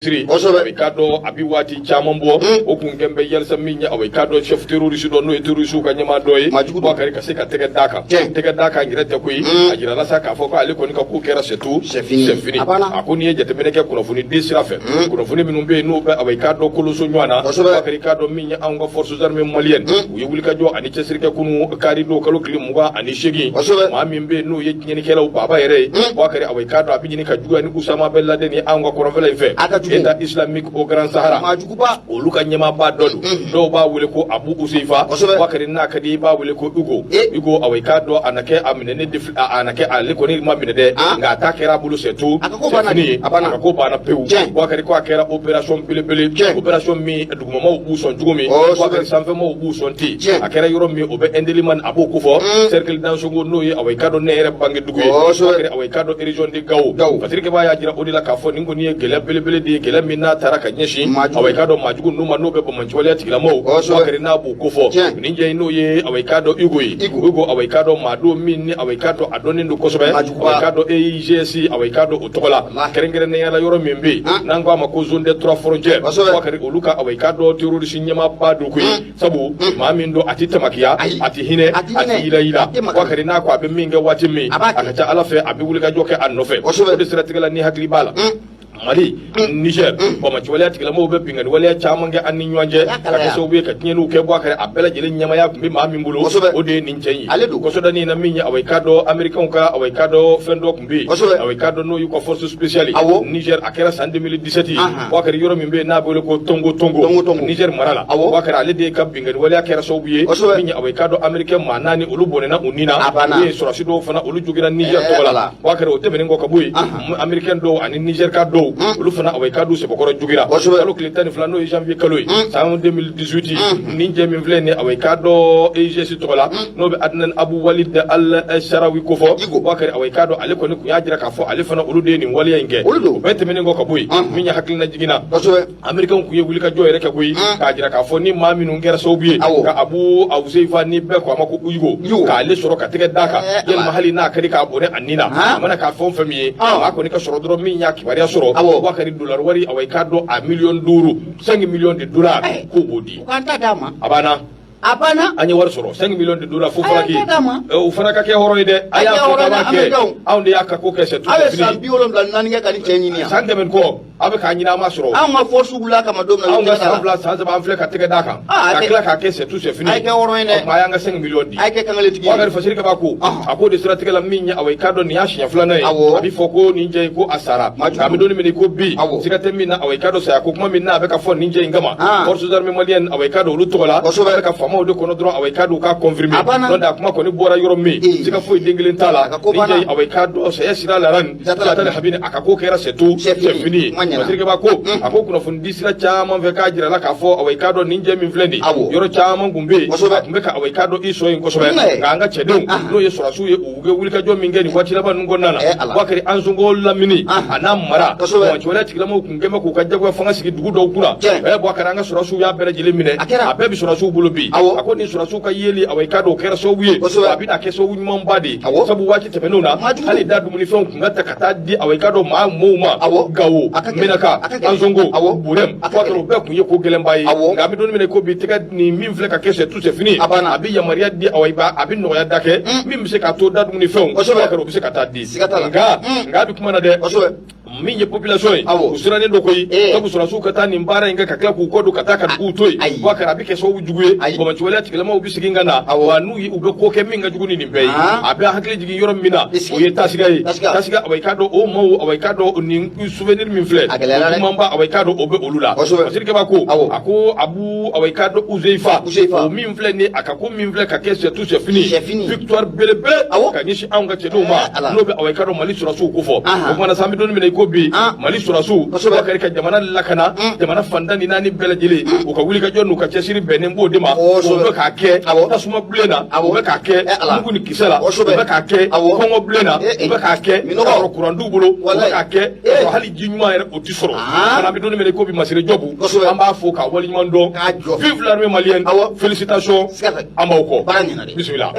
Siri i k'a dɔn a bɛ waati caman bɔ o kun kɛn bɛ yalisa min ye awa i k'a dɔn chef terroriste dɔ n'o ye terroriste ka ɲɛmaa dɔ ye Bouakari ka se ka tɛgɛ d'a kan tɛgɛ d'a kan yɛrɛ tɛ koyi a jirala sa k'a fɔ ko ale kɔni ka ko kɛra c'est tout c'est fini a ko n'i ye jateminɛ kɛ kunnafoni di sira fɛ kunnafoni minnu bɛ yen n'u bɛ awa i k'a dɔn koloso ɲɔgɔn na Bouakari i k'a dɔn min ye anw ka forces armées maliennes u ye wulikajɔ ani cɛsiri kɛ kunun kari don kalo tile 28 maa min bɛ yen n'o ye tiɲɛnikɛlaw baaba yɛrɛ ye Bouakari awa i k'a dɔn a bɛ ɲini ka juguya ni Usama Ben Laden ni anw ka kɔrɔnfɛla in fɛ État islamique au Grand Sahara olu ka ɲɛmaaba dɔ don dɔw b'a wele ko Abu Useifa Bouakari n'a ka di i b'a wele ko Hugo Hugo awa i k'a dɔn a na kɛ a minɛ a na kɛ ale kɔni ma minɛ dɛ nka a ta kɛra a bolo c'est tout c'est fini a ka ko banna pewu Bouakari ko a kɛra opération belebele opération min dugumamaw b'u sɔn cogo min Bouakari sanfɛmaw b'u sɔn ten a kɛra yɔrɔ min o bɛ Indelimane a b'o kofɔ cercle d'Ansongo n'o ye awa i k'a dɔn ne yɛrɛ bange dugu ye Bouakari awa i k'a dɔn région de Gao Fasiri Keba y'a jira o de la k'a fɔ nin kɔni ye gɛlɛya belebele de ye gɛlɛya min n'a taara ka ɲɛsin awa i k'a dɔn maajugu ninnu ma n'o bɛ banbaanciwaleya tigilamɔgɔw Bouakari n'a b'o kofɔ nin jɛ n'o ye awa i k'a dɔn Hugo ye Hugo awa i k'a dɔn maa don min ni awa i k'a dɔn a dɔnnen don kosɛbɛ awa i k'a dɔn EIGS awa i k'a dɔn o tɔgɔ la kɛrɛnkɛrɛnnenya la yɔrɔ min bɛ yen n'an ko a ma ko zone des trois frontières Bouakari olu ka awa i k'a dɔn terroriste ɲɛmaaba don koyi sabu maa min don a tɛ tamakiya a tɛ hinɛ a tɛ yilayila Bouakari n'a ko a bɛ min kɛ waati min a ka ca ala fɛ a bɛ wulikajɔ kɛ a nɔfɛ o de siratigɛ la ni hakili b'a la Mali Niger banbaanciwaleya tigilamɔgɔw bɛ binkanni waleya caman kɛ an ni ɲɔgɔn cɛ ka kɛ sababu ye ka tiɲɛniw kɛ Bouakari a bɛɛ lajɛlen ɲɛmaaya tun bɛ maa min bolo o de ye nin cɛ in ye ale don kɔsɔdani na min ye awa i k'a dɔn américains ka awa i k'a dɔn fɛn dɔ tun bɛ yen awa i k'a dɔn n'o y'u ka force spéciale Niger a kɛra san 2017 Bouakari yɔrɔ min bɛ yen n'a bɛ wele ko Tongo Tongo Niger mara la Bouakari ale de ka binkanni waleya kɛra sababu ye min ye awa i k'a dɔn américain maa naani olu bɔnɛna u ni na u ye sɔrɔdasi dɔw fana olu jogira Niger tɔgɔ la Bouakari o tɛmɛnen kɔ ka bɔ yen américain dɔw ani Niger ka dɔw olu fana awa i k'a dɔn sɛbɛkɔrɔ jogira kalo tile 12 n'o ye janvier kalo ye san 2018 nin cɛ min filɛ nin awa i k'a dɔn EIGS tɔgɔ la n'o bɛ Adnan Abu Walid Al Sharawi kofɔ Bouakari awa i k'a dɔn ale kɔni tun y'a jira k'a fɔ ale fana olu de ye nin waleya in kɛ o bɛɛ tɛmɛnen kɔ ka bɔ yen min ye hakilina jiginna américain tun ye wulikajɔ yɛrɛ kɛ koyi k'a jira k'a fɔ ni maa minnu kɛra sababu ye ka Abu Useifa ni bɛɛ ko a ma ko Hugo k'ale sɔrɔ ka tɛgɛ d'a kan yalima hali n'a ka di k'a bɔnɛ a ni na a mana k'a fɛn o fɛn min ye maa kɔni ka sɔrɔ dɔrɔn min y'a kibaruya sɔrɔ Bouakari dollar wari awa i k'a dɔn a miliyɔn 5 5 millions de dollars k'o b'o di a banna. A banna. An ye wari sɔrɔ 5 millions de dollars fo fana k'i o fana ka kɛ hɔrɔn ye dɛ. A y'a fɔ k'a b'a kɛ, anw de y'a ka ko kɛ c'est tout. Aw ye san 74 kɛ ka nin cɛ ɲini yan. San 100 kɔ aw bɛ k'a ɲini an m'a sɔrɔ. Anw ka force wulila kama don min na. Anw ka san 2 san 3 an filɛ ka tɛgɛ d'a kan. Ka tila k'a kɛ c'est tout c'est fini. A ye kɛ hɔrɔn ye dɛ. O tuma a y'an ka 5 millions di. A ye kɛ kankaletigi ye. Bouakari Fasiri Kaba ko a k'o de siratigɛ la min ye awa i k'a dɔn nin y'a siɲɛ filanan ye. A bɛ fɔ ko nin cɛ in ko a sara. Nka an bɛ don min na i ko bi. Siga tɛ min na awa i k'a dɔn saya ko kuma min n'a bɛ ka fɔ nin cɛ in kama. Forces armées maliennes awa i k'a dɔn olu tɔgɔ la. A bɛ ka faamaw de kɔnɔ dɔrɔn awa i k'a dɔn u k'a confirmer. N'o tɛ a kuma kɔni bɔra yɔrɔ min siga foyi den kelen t'a la. Nin cɛ in awa i k'a dɔn saya sira la nin habini a ka ko kɛra c'est tout c'est fini. Fasiri Kaba ko a ko kunnafoni di sira caman fɛ k'a jira la k'a fɔ awa i k'a dɔn nin cɛ min filɛ nin ye yɔrɔ caman tun bɛ yen a tun bɛ ka awa i k'a dɔn i sɔn yen kosɛbɛ nka an ka cɛdenw n'o ye sɔrɔdasiw ye u bɛ wulikajɔ min kɛ nin waati laban ninnu kɔnɔna na Bouakari Ansongo lamini a n'a mara banbaanciwaleya tigilamɔgɔw tun kɛn bɛ k'u ka jagoya fanga sigi dugu dɔw kunna Bouakari an ka sɔrɔdasiw y'a bɛɛ lajɛlen minɛ a bɛɛ bɛ sɔrɔdasiw bolo bi a ko nin sɔrɔdasiw ka yeli awa i k'a dɔn o kɛra sababu ye a bɛna kɛ sababu ɲumanba de ye sabu waati tɛmɛnenw na hali da dumunifɛnw tun ka ta ka taa di awa i k'a dɔn maa mɔɔw ma Gawo Menaka Ansongo Burem Bouakari o bɛɛ tun ye ko gɛlɛnba ye nka an bɛ don min na i ko bi tɛgɛ nin min filɛ ka kɛ c'est tout c'est fini a bɛ yamaruya di awa a bɛ nɔgɔya da kɛ min bɛ se k'a to da dumunifɛnw Bouakari o bɛ se ka taa di nka a bɛ kuma na dɛ min ye population ye u sirannen don koyi sabu sɔrɔdasiw ka taa nin baara in kɛ ka tila k'u kɔ don ka taa ka duguw to yen Bouakari a bɛ kɛ sababu jugu ye banbaanciwaleya tigilamɔgɔw bɛ segin ka na wa n'u u bɛ ko kɛ min ka jugu ni nin bɛɛ ye a bɛ hakili jigin yɔrɔ min na o ye Tasiga ye Tasiga awa i k'a dɔn o maaw awa i k'a dɔn nin souvenir min filɛ jugumanba awa i k'a dɔn o bɛ olu la Fasiri Kaba ko a ko Abu awa i k'a dɔn Uzeifa o min filɛ nin a ka ko min filɛ ka kɛ c'est tout c'est fini victoire belebele ka ɲɛsin anw ka cɛdenw ma n'o bɛ awa i k'a dɔn Mali sɔrɔdasiw ko fɔ o kumana sa an bɛ don min na i ko bi Mali sɔrɔdasiw Bouakari ka jamana lakana jamana fan 14 bɛɛ lajɛlen u ka wulikajɔ n'u ka cɛsiri bɛnnen b'o de ma u bɛ k'a kɛ tasuma bilen na u bɛ k'a kɛ mugu ni kisɛ la u bɛ k'a kɛ kɔngɔ bilen na u bɛ k'a kɛ k'a sɔrɔ kuran t'u bolo u bɛ k'a kɛ k'a sɔrɔ hali ji ɲuman yɛrɛ o tɛ sɔrɔ an bɛ don min na i ko bi Masire Jɔbu an b'a fo k'a waleɲuman dɔn. Vive l'armée malienne, félicitations, an b'aw kɔ. Bisimila.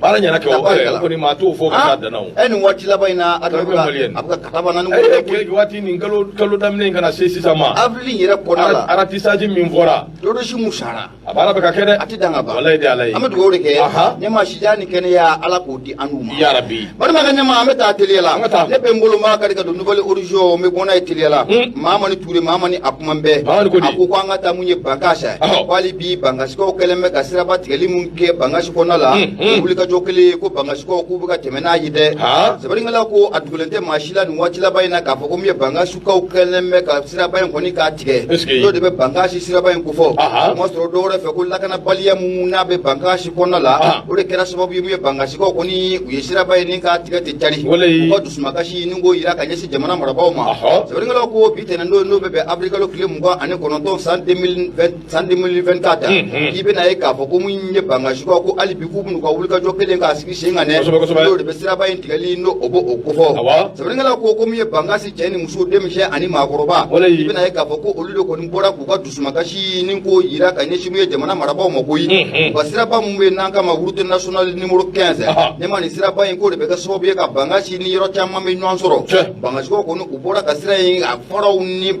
Baara ɲɛna kɛ o. Tabarikala. O kɔni maa t'o fɔ ka taa danna o. Ɛ, nin waati laban in na, a Traoré bɛ ka malien. a bɛ ka kataba naani Eh, wuli. Waati nin kalo daminɛ in ka na se sisan ma, Avril in yɛrɛ kɔnɔna la, ratissage min fɔra, terroriste mun sara, a baara bɛ ka kɛ dɛ. A tɛ dan ka ban. Walayi de Ala ye. An bɛ dugawu de kɛ. Ɲɛma sija ni kɛnɛya, Ala k'o di an n'u ma. Yarabi. Balimakɛ ɲɛma, an bɛ taa teliya la. An ka taa. Ne bɛ n bolo maa kari ka don Nouvel Horizon, n bɛ bɔ n'a ye teliya la. Mahamani Ture, Mahamani, a kuma bɛɛ. Mahamani ko di? A ko an ka taa mun ye Bankasi. Ko hali bi Bankasikaw kɛlen bɛ ka siraba tigɛli mun kɛ Bankasi kɔnɔna la, o wulikajɔ kelen ko Bankasikaw k'u bɛ ka tɛmɛ n'a ye dɛ. Sɛbɛnnikɛla ko a dugulen tɛ maa si la nin waati laban in na k'a fɔ ko min ye Bankasikaw kɛlen bɛ ka siraba in kɔni k'a tigɛ. Est-ce que- N'o de bɛ Bankasi siraba in kofɔ. O ma sɔrɔ dɔwɛrɛ fɛ ko lakanabaliya mun n'a bɛ Bankasi kɔnɔna la, o de kɛra sababu ye mun ye Bankasikaw kɔni u ye siraba in ni k'a tigɛ ten cari. Walayi. U ka dusumakasi ni k'o yira ka ɲɛsin jamana marabaaw ma. Sɛbɛnnikɛlaw ko bi tɛnɛn don, n'o bɛ bɛn avril kalo tile 29 san 2020, san 2024, k'i bɛna ye k'a fɔ ko mun ye Bankasikaw ko hali bi k'u bɛn'u ka wulikajɔ kelen k'a sigi sen kan dɛ. Kosɛbɛ, kosɛbɛ. N'o de bɛ siraba in tigɛli, n'o o b'o kofɔ. Sɛbɛnnikɛlaw ko min ye Bankasi cɛ ni muso, denmisɛn ani maakɔrɔba, Walayi. i bɛna ye k'a fɔ ko olu de kɔni bɔra k'u ka dusumakasi ni k'o yira ka ɲɛsin mun ye jamana marabaaw ma koyi. U ka siraba mun bɛ yen n'an k'a ma route nationale numéro 15, ne ma nin siraba in k'o de bɛ kɛ sababu ye ka Bankasi ni yɔrɔ caman bɛ ɲɔgɔn sɔrɔ. Bankasikaw kɔni u bɔra ka sira in a faraw ni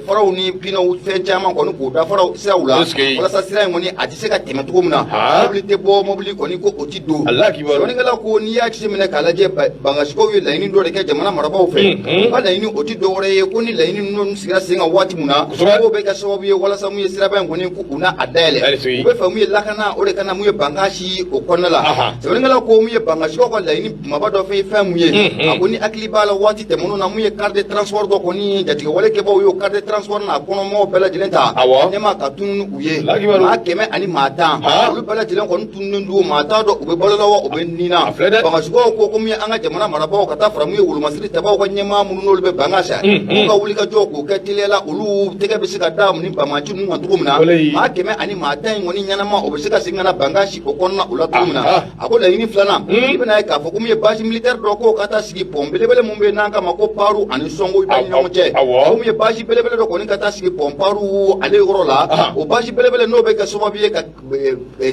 faraw ni pinɛw, fɛn caman kɔni k'o da faraw siraw la Est-ce que- walasa sira in kɔni a tɛ se ka tɛmɛ cogo min na. Mobili tɛ bɔ, mobili kɔni ko o ti don. Allah kibaru. Sɛbɛnnikɛla ko n'i y'a jateminɛ k'a lajɛ, Bankasikaw ye laɲini dɔ de kɛ jamana marabaaw fɛ. U ka laɲini o ti dɔwɛrɛ ye ko ni laɲini ninnu sigira sen kan waati mun na, k'o bɛ kɛ sababu ye walasa mun ye siraba in kɔni ko u n'a a dayɛlɛ. Hali U bɛ fɛ mun ye lakana o de kana mun ye Bankasi o kɔnɔna la. Sɛbɛnnikɛla ko mun ye Bankasikaw ka laɲini kumaba dɔ fɛn ye fɛn mun ye, a ko ni hakili b'a la, waati tɛmɛnenw na, mun ye car de transport dɔ kɔni jatigɛwale kɛbaw y'o car de transport n'a kɔnɔmɔgɔw bɛɛ lajɛlen ta, ne ma ka tunun u ye Lakibaru. maa 110, olu bɛɛ lajɛlen kɔni tununnen don, maa t'a dɔn u bɛ balo la wa u bɛ nin na. A filɛ dɛ. Bankasikaw ko mun ye an ka jamana marabaaw ka taa fara mun ye wolomasiri tabaw ka ɲɛmaa minnu n'olu bɛ Bankasi, k'u ka wulikajɔ k'o kɛ teliya la, olu tɛgɛ bɛ se ka da ni banbaanci ninnu kan cogo min na, Walayi. maa 110 in kɔni ɲɛnama o bɛ se ka segin ka na Bankasi o kɔnɔna o la cogo min na. A ko laɲini filanan, i bɛna ye k'a fɔ ko min ye base militaire dɔ k'o ka taa sigi pont belebele mun bɛ yen n'an k'a ma ko Paru ani Sɔngo bɛ ni ɲɔgɔn cɛ, ko min ye base belebele dɔ kɔni ka taa sigi pont Paru ale yɔrɔ la, o base belebele n'o bɛ kɛ sababu ye ka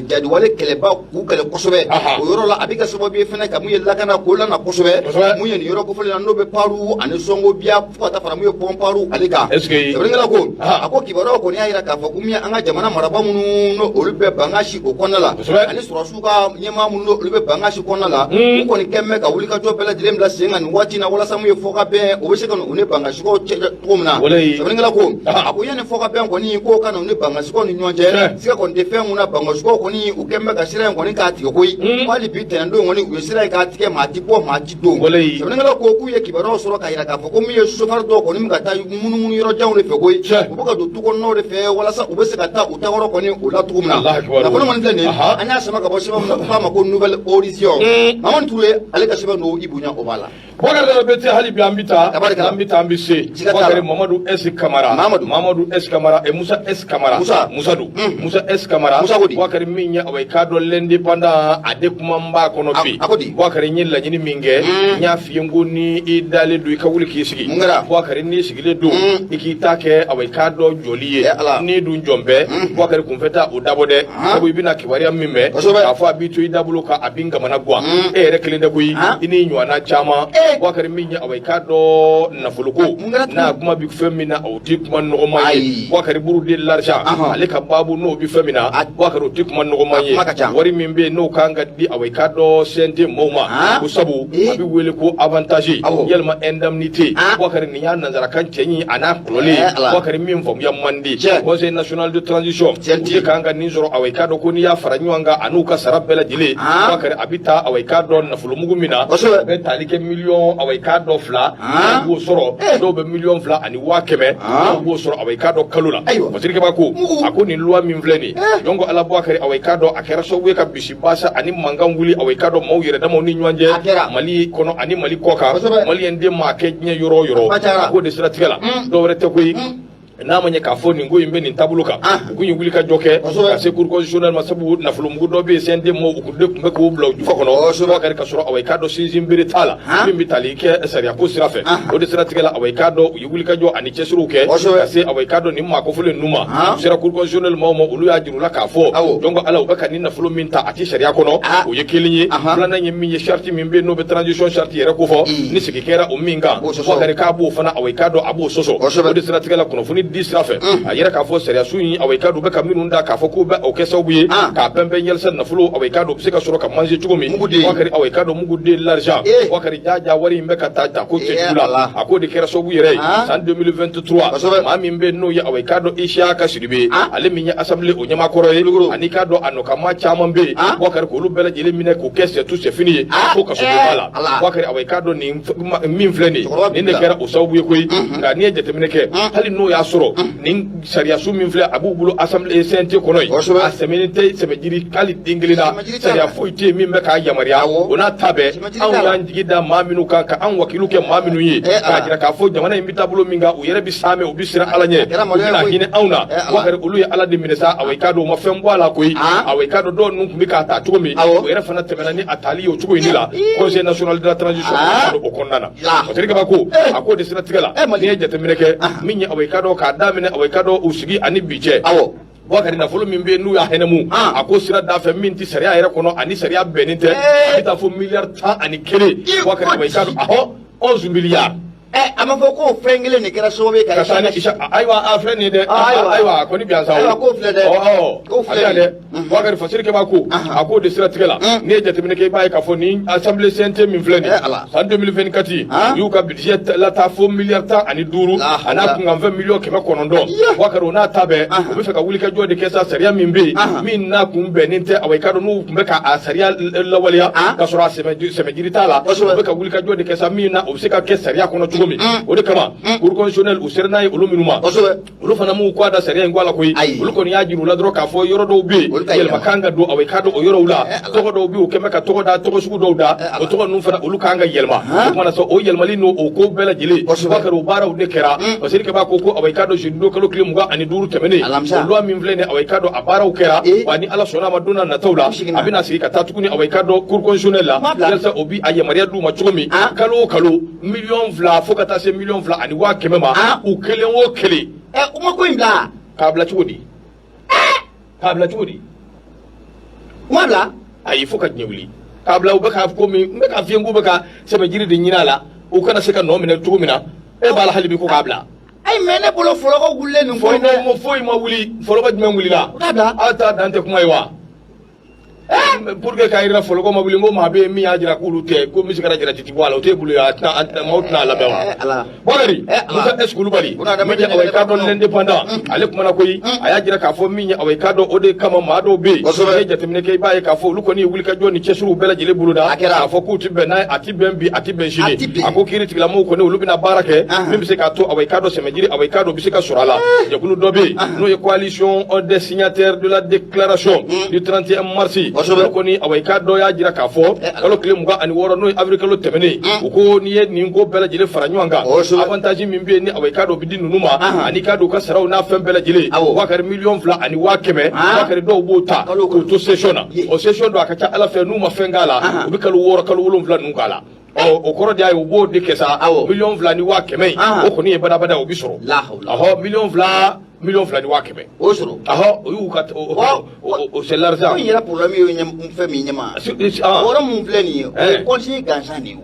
jadiwale kɛlɛba k'u kɛlɛ kosɛbɛ o yɔrɔ la, a bɛ kɛ sababu ye fɛnɛ ka mun ye lakana k'o lana kosɛbɛ mun ye nin yɔrɔ kofɔlen na, n'o bɛ Paru ani Sɔngo biya fo ka taa fara mun ye pont Paru ale kan. Est-ce que- Sɛbɛnnikɛla ko a ko kibaruyaw kɔni y'a yira k'a fɔ ko min ye an ka jamana marabaa minnu n'o olu bɛ Bankasi o kɔnɔna la, ani sɔrɔdasiw ka ɲɛmaa minnu n'olu bɛ Bankasi kɔnɔna la, u kɔni kɛn bɛ ka wulikajɔ bɛɛ lajɛlen bila sen kan nin waati in na walasa mun ye fɔkabɛn o bɛ se ka u ni Bankasikaw cɛ cogo min na. Walayi. Sɛbɛnnikɛla ko a ko yanni fɔkabɛn kɔni k'o ka na u ni Bankasikaw ni ɲɔgɔn cɛ, siga kɔni tɛ fɛn mun na, Bankasikaw kɔni u kɛn bɛ ka sira in kɔni k'a tigɛ koyi. Ko hali bi tɛnɛndon kɔni u ye sira in k'a tigɛ, maa ti bɔ, maa ti don. Walayi. Sɛbɛnnikɛla ko k'u ye kibaruyaw sɔrɔ k'a yira k'a fɔ ko min ye sofɛri dɔw kɔni bɛ ka taa munumunu yɔrɔ janw de fɛ koyi, u bɛ ka don tu kɔnɔnaw de fɛ walasa u bɛ se ka taa u taayɔrɔ kɔni o la cogo min na. Allahu akbar. Nafolo kɔni filɛ nin ye, an y'a sama ka bɔ sɛbɛn min na, u k'a ma ko Nouvel Horizon. Mamadu Ture ale ka sɛbɛn don, i bonya o b'a la. Bakari Dala Bete, hali bi an bɛ taa. Tabarikala. An bɛ taa, an bɛ se. Siga t'a la. Bakari Mamadu S Kamara. Mamadu. Mamadu S Kamara et Musa S Kamara. Musa. Musa don. Musa S Kamara. Musa ko di? Bakari min ye awa i k'a dɔn l'indépendant a de kuma n b'a kɔnɔ bi. A ko di? Bakari n ye laɲini min kɛ, n y'a f'i ye n ko ni i dalen don i ka wuli k'i sigi. Mun kɛra? Bakari n'i sigilen don, i k'i ta kɛ awa i k'a dɔn jɔli ye. Eh, Ala. N'i dun jɔn bɛɛ, Bakari kunfɛ taa o dabɔ dɛ. Sabu i bɛna kibaruya min mɛn, k'a fɔ a b'i to i dabolo kan a b'i kamana gan. E yɛrɛ kelen tɛ koyi, i n'i ɲɔgɔnna caman. Bakari min ye awa i k'a dɔn nafoloko Mun kɛra tuguni? n'a kuma bi fɛn min na, o ti kuma nɔgɔman ye. Ayi. Bakari buru de l'argent, ale ka baabu n'o bi fɛn min na, Bakari o ti kuma nɔgɔman A ye. kuma ka ca. Wari min bɛ yen n'o kan ka di awa i k'a dɔn CNT mɔɔw ma, ko sabu a bɛ wele ko avantage yalima indemnité. Bakari nin y'a nanzarakan cɛɲi a n'a kɔlɔlen. Eh, Ala. Bakari min faamuya man di. Tiɲɛ. Conseil national de transition, CNT. u de kan ka nin sɔrɔ awa i k'a dɔn ko n'i y'a fara ɲɔgɔn kan a n'u ka sara bɛɛ lajɛlen, Bakari a bɛ taa awa i k'a dɔn nafolomugu min na, o bɛ tali kɛ miliyɔn awa i k'a dɔn 2, dɔw b'o sɔrɔ, dɔw bɛ miliyɔn 2 ani 100 000, dɔw b'o sɔrɔ awa i k'a dɔn kalo la. Masirikɛba ko a ko nin loi min filɛ nin ye, donc Ala Bakari awa i k'a dɔn a kɛra sababu ye ka bisibasa ani mankan wuli awa i k'a dɔn maaw yɛrɛ damaw ni ɲɔgɔn A cɛ kɛra. Mali kɔnɔ ani Mali kɔ kan. Kosɛbɛ. Maliyɛn den maa kɛ diɲɛ yɔrɔ o yɔrɔ, A cayara. a k'o de siratigɛ la, dɔwɛrɛ tɛ koyi. N'a ma ɲɛ k'a fɔ nin ko in bɛ nin taabolo kan, u kun ye wuli ka jɔ kɛ ka se cour constitutionnelle ma, sabu nafolomugu dɔ bɛ yen, CNT mɔgɔw u de tun bɛ k'o bila u jufa kɔnɔ, Bakari, ka sɔrɔ awa i k'a dɔn sinsin bere t'a la min bɛ tali kɛ sariya ko sira fɛ. O de siratigɛ la, awa i k'a dɔn u ye wuli ka jɔ ani cɛsiriw kɛ ka se awa i k'a dɔn nin maa kofɔlen ninnu ma. U sera cour constitutionnelle maaw ma, olu y'a jira u la k'a fɔ donc ala u bɛ ka nin nafolo min ta, a tɛ sariya kɔnɔ. O ye kelen ye. Filanan ye min ye, charte min bɛ yen n'o bɛ transition charte yɛrɛ kofɔ, ni sigi kɛra o min kan, Bakari, k'a b'o fana awa i k'a dɔn a b'o sɔsɔ. O de siratigɛ la, kunnafoni di sira fɛ, a yɛrɛ k'a fɔ sariya sun in, awa i k'a dɔn u bɛ ka minnu da k'a fɔ k'u bɛ o kɛ sababu ye k'a pɛnpɛn yalisa nafolo awa i k'a dɔn u bɛ se ka sɔrɔ ka manger cogo min, Bakari, awa i k'a dɔn mugu de l'argent, Bakari, jaja wari in bɛ ka taa ta ko cɛjugu la. A k'o de kɛra sababu yɛrɛ ye san 2023, maa min bɛ yen n'o ye awa i k'a dɔn Isiaka Sidibe, ale min ye assemblée o ɲɛmaakɔrɔ ye, ani k'a dɔn a nɔkanmaa caman bɛ yen, Bakari, k'olu bɛɛ lajɛlen minɛ k'o kɛ c'est tout, c'est fini ye ko kasobonba la. Bakari, awa i k'a dɔn nin min filɛ nin ye, nin de kɛra o sababu ye koyi. Nka n'i ye jateminɛ kɛ, hali n'o y'a sɔrɔ nin sariyasun min filɛ a b'u bolo assemblée CNT kɔnɔ yen, a sɛbɛnnen tɛ sɛbɛjiri hali den kelen na, sariya foyi tɛ yen min bɛ k'a yamaruya. O n'a ta bɛɛ, anw y'an jigi da maa minnu kan, ka an wakilu kɛ maa minnu ye, k'a jira k'a fɔ jamana in bɛ taabolo min kan, u yɛrɛ bɛ saamɛ, u bɛ siran Ala ɲɛ, u bɛna hinɛ anw na. Bakari, olu ye Ala de minɛ sa. Awa i k'a dɔn u ma fɛn bɔ a la koyi. Awa i k'a dɔn dɔw ninnu tun bɛ k'a ta cogo min, o yɛrɛ fana tɛmɛna ni a tali ye o cogo in de la Conseil national de la transition o kɔnɔna na. Fasiri Kaba ko a k'o de siratigɛ la, n'i ye jateminɛ kɛ min ye, awa i k'a dɔn k'a daminɛ awa i k'a dɔn u sigi ani bi cɛ, Bakari, nafolo min bɛ yen n'u y'a hɛnɛmu a ko sira da fɛ min tɛ sariya yɛrɛ kɔnɔ ani sariya bɛnnen tɛ, a bɛ taa fo miliyari 11. Bakari, awa i k'a dɔn ahɔ 11 milliards. A ma fɔ ko fɛn kelen de kɛra sababu ye ka taa ni isa. Ayiwa, a filɛ nin ye dɛ. Ayiwa, a kɔni bi yan sa o. Ayiwa, k'o filɛ dɛ. K'o filɛ dɛ. Bakari, Fasiri Kaba ko a k'o de siratigɛ la, n'i ye jateminɛ kɛ, i b'a ye k'a fɔ nin assemblée CNT min filɛ nin ye, san 2024, u y'u ka budget lataa fo miliyari 15 a n'a kunkanfɛn miliyɔn 900. Bakari, o n'a ta bɛɛ, u bɛ fɛ ka wulikajɔ de kɛ sa, sariya min bɛ yen min n'a kun bɛnnen tɛ, awa i k'a dɔn n'u tun bɛ ka a sariya lawaleya ka sɔrɔ a sɛmɛjiri t'a la, u bɛ ka wulikajɔ de kɛ sa min na o bɛ se ka kɛ sariya kɔnɔ cogo min. O de kama, cour constitutionnelle u sera n'a ye olu minnu ma, olu fana m'u kɔ da sariya in kɔ a la koyi. Olu kɔni y'a jira u la dɔrɔn k'a fɔ yɔrɔ dɔw bɛ yen, yɛlɛma kan ka don awa i k'a dɔn o yɔrɔw la. Tɔgɔ dɔw bɛ yen, u kɛn bɛ ka tɔgɔ da, tɔgɔ sugu dɔw da, o tɔgɔ ninnu fana olu kan ka yɛlɛma. O kumana sa, o yɛlɛmali n'o o ko bɛɛ lajɛlen, Bakari, o baaraw de kɛra. Fasiri Kaba ko awa i k'a dɔn jeudi don kalo tile 25 tɛmɛnen, o loi min filɛ nin ye, awa i k'a dɔn a baaraw kɛra. Wa ni Ala sɔnna a ma, don n'a nataw la, a bɛna sigi ka taa tuguni awa i k'a dɔn cour constitutionnelle la, yalisa o bi a yamaruya d'u ma cogo min, kalo o kalo miliyɔn 2 fo ka taa se miliyɔn 2 ani 100 000 ma, u kelen o kelen. U ma ko in bila. K'a bila cogo di? K'a bila cogo di? U ma bila. Ayi, fo ka diɲɛ wuli k'a bila. U bɛ k'a ko min, n bɛ k'a f'i ye k'u bɛ ka sɛbɛjiri de ɲini a la, u kana se ka nɔ minɛ cogo min na. E b'a la hali bi ko k'a bila. Ayi, mais ne bolo fɔlɔkɔ wulilen nin ko in dɛ. Foyi ma wuli. Fɔlɔkɔ jumɛn wulila? U k'a bila. Aw ta dan tɛ kuma ye wa? Pour que k'a yira fɔlɔkɔ ma wuli, n ko maa bɛ yen min y'a jira k'olu tɛ ko misi kana jira titi bɔ a la, o t'e bolo ye, a tɛna maaw tɛna a lamɛn wa? Bakari Musa S Kulubali min ye awa i k'a dɔn l'indépendant, ale kumana koyi. A y'a jira k'a fɔ min ye, awa i k'a dɔn o de kama maa dɔw bɛ yen, n'i ye jateminɛ kɛ, i b'a ye k'a fɔ olu kɔni ye wulikajɔ ni cɛsiriw bɛɛ lajɛlen boloda k'a fɔ k'u ti bɛn n'a ye, a ti bɛn bi, a ti bɛn sini. A ko kiiri tigilamɔgɔw kɔni, olu bɛna baara kɛ min bɛ se k'a to awa i k'a dɔn sɛmɛjiri awa i k'a dɔn bɛ se ka sɔrɔ a la. Jɛkulu dɔ bɛ yen n'o ye coalition des signataires de la déclaration du 31 mars, olu kɔni awa i k'a dɔn y'a jira k'a fɔ kalo tile 26, n'o ye avril kalo tɛmɛnen, u ko n'i ye nin ko bɛɛ lajɛlen fara ɲɔgɔn kan, avantage min bɛ yen ni awa i k'a dɔn o bɛ di ninnu ma, ani k'a dɔn u ka saraw n'a fɛn bɛɛ lajɛlen, Bakari, miliyɔn 2 ani 100 000. Bakari, dɔw b'o ta k'u to session na. O session don, a ka ca Ala fɛ, n'u ma fɛn k'a la, u bɛ kalo 6, kalo 7 ninnu k'a la. Ɔ, o kɔrɔ de y'a ye u b'o de kɛ sa. Miliyɔn 2 ni 100 000 in, o kɔni ye badabada, o bɛ sɔrɔ. Ɔhɔ, miliyɔn 2, miliyɔn 2 ni 100 000. O sɔrɔ. Ɔhɔ, o y'u ka o c'est l'argent. Ko in yɛrɛ problème ye fɛn min ɲɛma, o yɔrɔ mun filɛ nin ye, o ye conseiller gansan de ye o.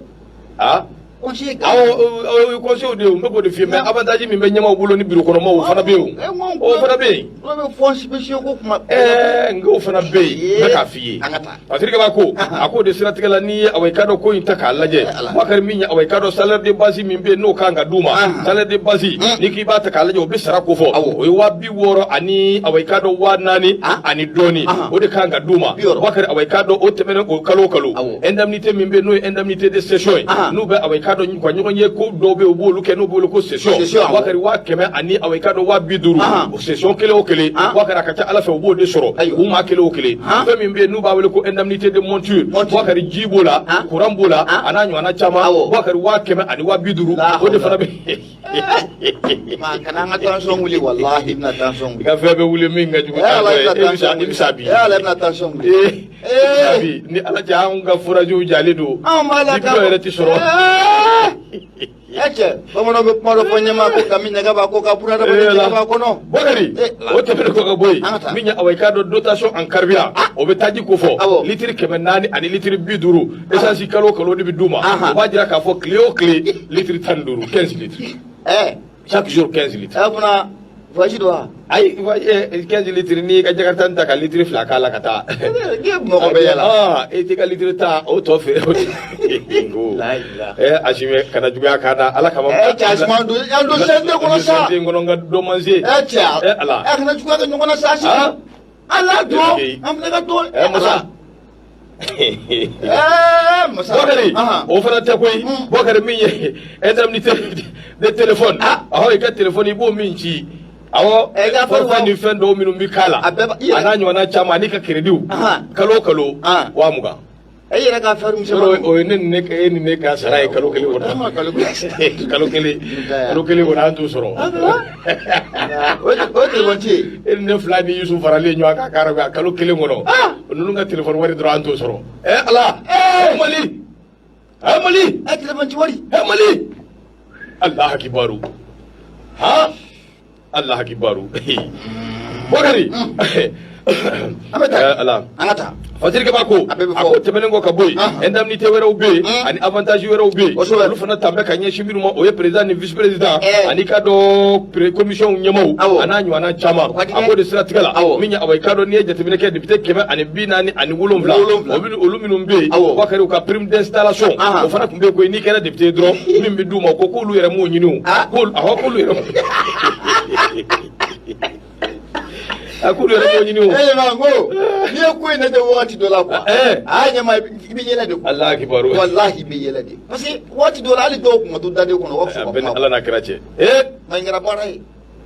Conseiller gansan. Awɔ, o ye conseil de ye, n bɛ k'o de f'i ye. Mais avantage min bɛ ɲɛmaaw bolo ni bureau kɔnɔmaw, o fana bɛ yen, o fana bɛ yen. O bɛ fonds spéciaux ko kuma. N k'o fana bɛ yen, n bɛ k'a f'i ye. Parce que b'a ko a k'o de siratigɛ la, n'i ye awa i k'a dɔn ko in ta k'a lajɛ, Bakari, min ye awa i k'a dɔn salaire de base min bɛ yen n'o kan ka d'u ma, salaire de base, n'i k'i b'a ta k'a lajɛ, o bɛ sara ko fɔ, o ye 60 000 ani awa i k'a dɔn 4000 ani dɔɔni, o de kan ka d'u ma. Bakari, awa i k'a dɔn o tɛmɛnen o kalo o kalo, indemnité min bɛ yen n'o ye indemnité de session ye, n'u bɛ awa i k'a dɔn ka ɲɔgɔn ye ko dɔw bɛ yen, u b'olu kɛ n'u b'olu ko session, Bakari, 100 000 ani awa i k'a dɔn 50 000. O session kelen o kelen, Boubacar, a ka ca ala fɛ, u b'o de sɔrɔ, u maa kelen o kelen. Fɛn min bɛ yen n'u b'a wele ko indemnité de monture, Boubacar, ji b'o la, courant b'o la, a n'a ɲɔgɔnna caman, Boubacar, 100 000 ani 50 000, o de fana bɛ. Ma kana an ka tension wuli, walahi i bɛna tension wuli. I ka fɛn bɛ wuli min ka jugu, e bɛ sa bi. E ala, i bɛna tension wuli. Ee, bi ni ala cɛ, anw ka forage jalen don. Anw b'a la. Ji dɔ yɛrɛ tɛ sɔrɔ. E cɛ, bamananw bɛ kuma dɔ fɔ ɲɛmaa ko kami ɲaga b'a ko ka buna adamaden ɲaga b'a kɔnɔ. Bokari, o tɛmɛnen kɔ ka bɔ yen, min ye awa i k'a dɔn dotation en carburant, o bɛ taji ko fɔ, litiri 400 ani litiri 50 essence, kalo o kalo de bɛ d'u ma. O b'a jira k'a fɔ tile o tile litiri 15, 15 litres. Chaque jour 15 litres. Ɛ, fana voyage don wa? Ayi, 15 litres, n'i ka jakarta ta ka litiri 2 k'a la ka taa. E mɔgɔ bɛ yala. Ah, e t'i ka litiri 10 o tɔ feere o. Ɛ, Asimi, kana juguya k'a da ala kama. Ɛ cɛ, Asimi, an don an don CNT kɔnɔ sa. CNT kɔnɔ, n ka dɔ man se. Ɛ cɛ. Ɛ ala. Ɛ, kana juguya kɛ ɲɔgɔn na sa, Asimi. Ala dɔn an fana ka dɔn. Ɛ masa. Ɛɛ masa. Bokari, o fana tɛ koyi. Bokari, min ye indemnité de téléphone, ɔhɔ, i ka téléphone i b'o min ci, awɔ, forfait ni fɛn dɔw minnu bɛ k'a la, a n'a ɲɔgɔnna caman, ani ka crédit, kalo o kalo 20 000. E yɛrɛ ka fɛn misɛnmanin. O ye ne ni ne e ni ne ka sara ye kalo kelen kɔnɔ. Kalo kelen, kalo kelen kɔnɔ, an t'o sɔrɔ. O ye téléphone ci ye. E ni ne fila ni Yusu faralen ɲɔgɔn kan k'a kalo kelen kɔnɔ. Ninnu ka téléphone wari dɔrɔn, an t'o sɔrɔ. Ɛ ala! Ɛ Mali! Ɛ Mali! Ɛ, téléphone ci wari. Ɛ Mali! Alahu akibaru! Han! Alahu akibaru! Bakari! An bɛ taa. Ala. An ka taa. Fasirikɛba ko a ko tɛmɛnen kɔ ka bɔ yen, indemnité wɛrɛw bɛ yen ani avantage wɛrɛw bɛ yen, olu fana tan bɛ ka ɲɛsin minnu ma, o ye président ni vice président ani ka dɔn commission ɲɛmaaw, a n'a ɲɔgɔnna caman. A k'o de siratigɛ la, min ye awa i k'a dɔn n'i ye jateminɛ kɛ, député 147, olu minnu bɛ yen, Bakari, u ka prime d'installation, o fana tun bɛ yen koyi. N'i kɛra député ye dɔrɔn, min bɛ d'u ma, ko k'olu yɛrɛ m'o ɲini o, awɔ, k'olu yɛrɛ a k'olu yɛrɛ m'o ɲini o. E ɲɛma ko n'i ye ko in lajɛ wagati dɔ la quoi, a ɲɛma, i bɛ yɛlɛ de quoi. Alahu akibaru. Walahi i bɛ yɛlɛ de, parce que waati dɔ la hali dɔw kun ka to daden kɔnɔ, o ka fisa ka kuma. Bɛɛ ni Ala n'a kira cɛ. Nka nin kɛra baara ye.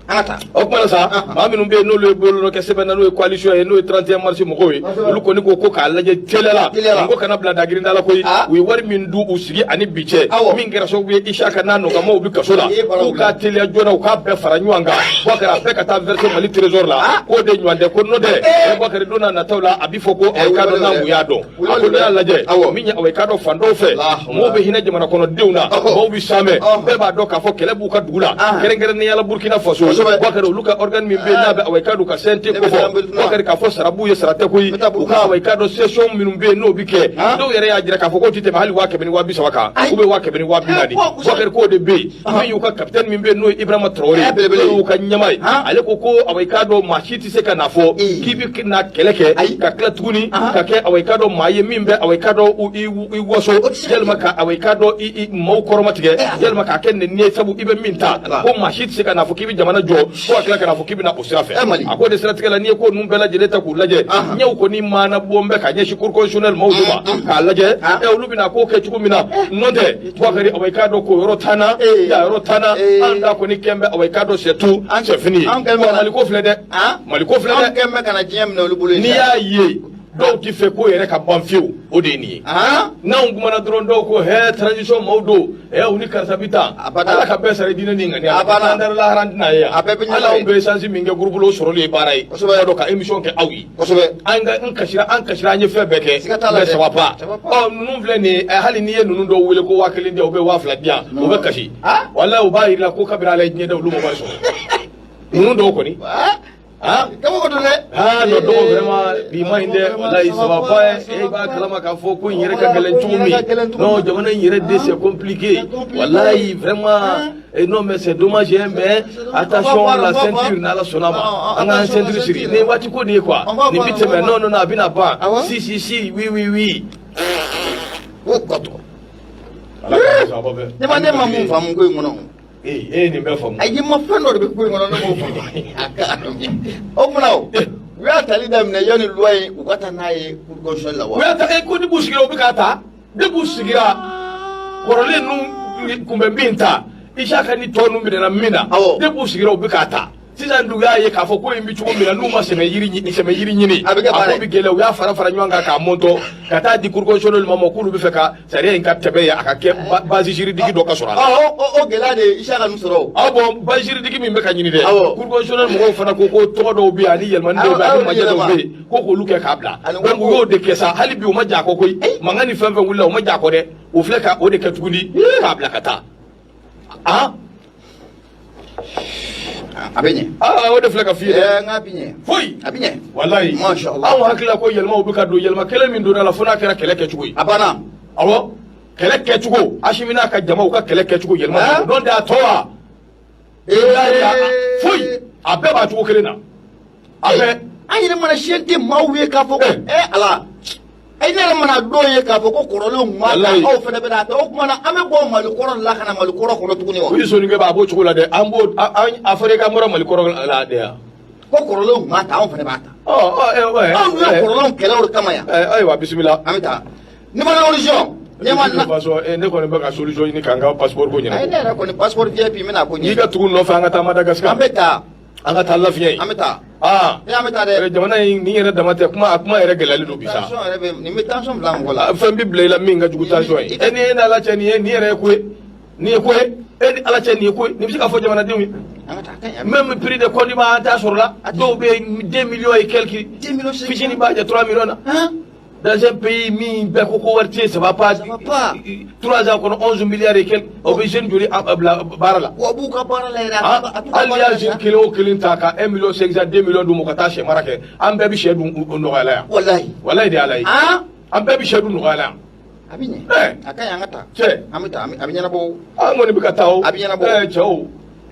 An ka taa. O tuma na sa, maa minnu bɛ yen n'olu ye bolonɔ kɛ sɛbɛn na, n'o ye coalition ye, n'o ye 31 mars mɔgɔw ye, olu kɔni ko ko k'a lajɛ teliya la, nin ko kana bila dagirinda la koyi. U ye wari min dun u sigi ani bi cɛ, min kɛra sababu ye Isaka n'a nɔgɔmaw bɛ kaso la, k'u k'a teliya joona, u k'a bɛɛ fara ɲɔgɔn kan, Boubacar, a bɛɛ ka taa verser Mali trésor la, k'o de ɲɔgɔn tɛ ko n'o tɛ, Boubacar, don n'a nataw la a bɛ fɔ ko aw k'a dɔn n'an kun y'a dɔn. A ko n'i y'a lajɛ, min ye aw k'a dɔn, fan dɔw fɛ mɔgɔw bɛ hinɛ jamana kɔnɔdenw na, mɔgɔw bɛ saamɛ, bɛɛ b'a dɔn k'a fɔ kɛlɛ b'u ka dugu la, kɛrɛnkɛrɛnnenya la Burkina Faso. Boubacar, olu ka organe min bɛ yen n'a bɛ aw k'a dɔn ka CNT kofɔ, Boubacar, k'a fɔ sara b'u ye, sara tɛ koyi. U ka aw k'a dɔn session minnu bɛ yen n'o bɛ kɛ, dɔw yɛrɛ y'a jira k'a fɔ k'o tɛ tɛmɛ hali 100 000 ni 30 000 kan, ou bien 100 000 ni 40 000. Boubacar, k'o de bɛ yen. Min y'u ka capitaine min bɛ yen n'o ye Ibrahima Traoré, n'o y'u ka ɲɛmaa ye, ale ko ko aw k'a dɔn maa si tɛ se ka n'a fɔ k'i bɛ na kɛlɛ kɛ ka tila tuguni ka kɛ aw k'a dɔn maa ye min bɛ aw k'a dɔn i waso, yalima ka aw k'a dɔn i maaw kɔrɔmatigɛ, yalima k'a kɛ nɛni ye, sabu i bɛ min ta, ko maa si tɛ se ka n'a fɔ k'i bɛ jamana jɔ ko ka tila ka n'a fɔ k'i bɛ na o sira fɛ. A k'o de siratigɛ la, n'i ye ko ninnu bɛɛ lajɛlen ta k'u lajɛ, ɲɛw kɔni maana bɔ bɛ ka ɲɛsin cour constitutionnelle maaw de ma k'a lajɛ olu bɛna ko kɛ cogo min na. N'o tɛ, Boubacar, aw k'a dɔn k'o yɔrɔ t'an na, yan yɔrɔ t'an na, an ta kɔni kɛn bɛ aw k'a dɔn c'est tout, c'est fini. Mali ko filɛ dɛ, Mali ko filɛ dɛ. An kɛn bɛ ka na diɲɛ minɛ olu bolo. N'i y'a ye dɔw ti fɛ ko yɛrɛ ka ban fiyewu, o de ye nin ye. N'anw kumana dɔrɔn, dɔw ko hɛ, transition maaw don, ɛ, u ni karisa bi taa. Ala ka bɛɛ sara diinɛ ni ŋaniya. An taara lahara, an tɛna ye yan. Hali anw bɛ essence min kɛ groupe la, o sɔrɔli ye baara ye. K'a dɔn ka émission kɛ aw ye. An ka n kasira, an kasira, an ye fɛn bɛɛ kɛ, mais ça va pas. Ɔ, ninnu filɛ nin ye, hali n'i ye ninnu dɔw wele ko 1000 di yan ou bien 2000 di yan, u bɛ kasi. Walahi, u b'a yir'i la ko kabini Ala ye diɲɛ da, olu ma wari sɔrɔ. Ninnu dɔw kɔni. Ah, kabako don dɛ. Ah non, donc vraiment bi ma ɲi dɛ, walahi ça va pas. E b'a kalama k'a fɔ ko in yɛrɛ ka gɛlɛn cogo min, non, jamana in yɛrɛ de, c'est compliqué, walahi vraiment. Et non, mais c'est dommage hein, mais attention la ceinture, n'Ala sɔnna ma, an k'an ceinture siri nin waati ko nin ye quoi, nin bi tɛmɛ. Non non non, a bɛna ban. Si si si, oui oui oui. O kɔtɔ. Ne ma ne ma mun faamu ko in kɔnɔ? Ee, e ye nin bɛɛ faamu. Ayi, ma fɛn dɔ de bɛ ko in kɔnɔ, ne m'o faamu. O tuma o, u y'a tali daminɛ yanni loi in u ka taa n'a ye cour constitutionnelle la wa? U y'a ta, ko ni b'u sigira, u bɛ k'a ta. Ne b'u sigira kɔrɔlen ninnu kun bɛ min ta, Isaka ni tɔ ninnu minɛna min na, ne b'u sigira, u bɛ k'a ta. Sisan dun u y'a ye k'a fɔ ko in bɛ cogo min na, n'u ma sɛmɛ yiri ɲini, sɛmɛ yiri ɲini, A bɛ kɛ baara a ko bɛ gɛlɛya. U y'a fara fara ɲɔgɔn kan k'a mɔntɔ ka taa di cour constitutionnelle ma k'olu bɛ fɛ ka sariya in ka tɛmɛ yen, a ka kɛ base juridique dɔ ka sɔrɔ a la. Ɔ, o gɛlɛya de ye Isaka ninnu sɔrɔ o. Aw bɔn, base juridique min bɛ ka ɲini dɛ, cour constitutionnelle mɔgɔw fana ko tɔgɔ dɔw bɛ yen ani yɛlɛmani dɔw bɛ yen ani majɛ dɔw bɛ yen, ko k'olu kɛ k'a bila. Donc u y'o de kɛ sa. Hali bi u ma jɛ a kɔ koyi. Mankan ni fɛn fɛn wulila, u ma jɛ a kɔ dɛ. U filɛ ka o de kɛ tuguni k'a bila ka taa. Ah, a bɛ ɲɛ. Aa, o de filɛ ka f'i ye dɛ. Ɛɛ, n k'a bɛ ɲɛ. Foyi. A bɛ ɲɛ. Walayi. Masha Allah. Anw hakili la ko yɛlɛmaw bɛ ka don, yɛlɛma kelen min donna la, fo n'a kɛra kɛlɛ kɛcogo ye. A banna. Awɔ, kɛlɛ kɛcogo, Asimi n'a ka jamaw ka kɛlɛ kɛcogo yɛlɛma Ah. don. N'o tɛ a tɔ wa foyi, a bɛɛ b'a cogo kelen na, a bɛɛ. An yɛrɛ mana CNT maaw ye k'a fɔ ko ɛ ala, e ne yɛrɛ mana dɔw ye k'a fɔ ko kɔrɔlenw ma ta, Walayi. aw fana bɛna ta, o tuma na an bɛ bɔ Mali kɔrɔ la ka na Mali kɔrɔ kɔnɔ tuguni wa? O ye sonikɛ b'a b'o cogo la dɛ. An b'o an a fɔra i ka bɔra Mali kɔrɔ la de yan. Ko kɔrɔlenw ma ta, anw fana b'a ta. Ɔ ɔ ɛ ɛ Anw dun ye kɔrɔlenw kɛlɛ o de kama yan. Ayiwa, bisimila. An bɛ taa Nouvelle Horizon ɲɛma na. Faso, ne kɔni bɛ ka solution ɲini k'an ka passeport ko Ayi, ɲɛnabɔ. ne yɛrɛ kɔni passeport VIP n bɛna ko N'i ɲɛ. ka tugu nɔfɛ, an ka taa Madagascar. An bɛ taa. An ka taa lafiɲɛ yen. An bɛ taa. Aa. An bɛ taa dɛ. Jamana in nin yɛrɛ dama tɛ kuma, a kuma yɛrɛ gɛlɛyalen don bi sa. Tension yɛrɛ bɛ nin bɛ tension bila mɔgɔ la. Fɛn bɛ bila i la min ka jugu tension ye. E ni e ni Ala cɛ, nin ye nin yɛrɛ ye ko ye, nin ye ko ye, e ni Ala cɛ, nin ye ko ye, nin bɛ se ka fɔ jamanadenw ye. An ka taa, a ka ɲi. Même prix de condiment an t'a sɔrɔ la. Dɔw bɛ yen, 2 millions et quelques. 2 millions cinq. Fitinin b'a jɛ 3 millions na. Han. Dans un pays min bɛɛ ko ko wari tɛ yen, ça va pas. Ça va pas. 3 ans kɔnɔ, 11 milliards et quelques, o bɛ jeune joli bila baara la? Wa b'u ka baara la yɛrɛ. Ah, A t'u ka hali n'i baara y'a la jeune sa. kelen o kelen ta ka 1 million 500, 2 millions d'u ma ka taa sɛ mara kɛ, an bɛɛ bɛ sɛ dun o nɔgɔya la yan. Walayi. Walayi de Ala ye. Han. An bɛɛ bɛ sɛ dun nɔgɔya la yan. A bɛ ɲɛ. Ɛ. A ka ɲi, an ka taa. Cɛ. An bɛ taa, a bɛ ɲɛnabɔ. An kɔni bɛ ka taa o. A bɛ ɲɛnabɔ. Ɛ cɛw.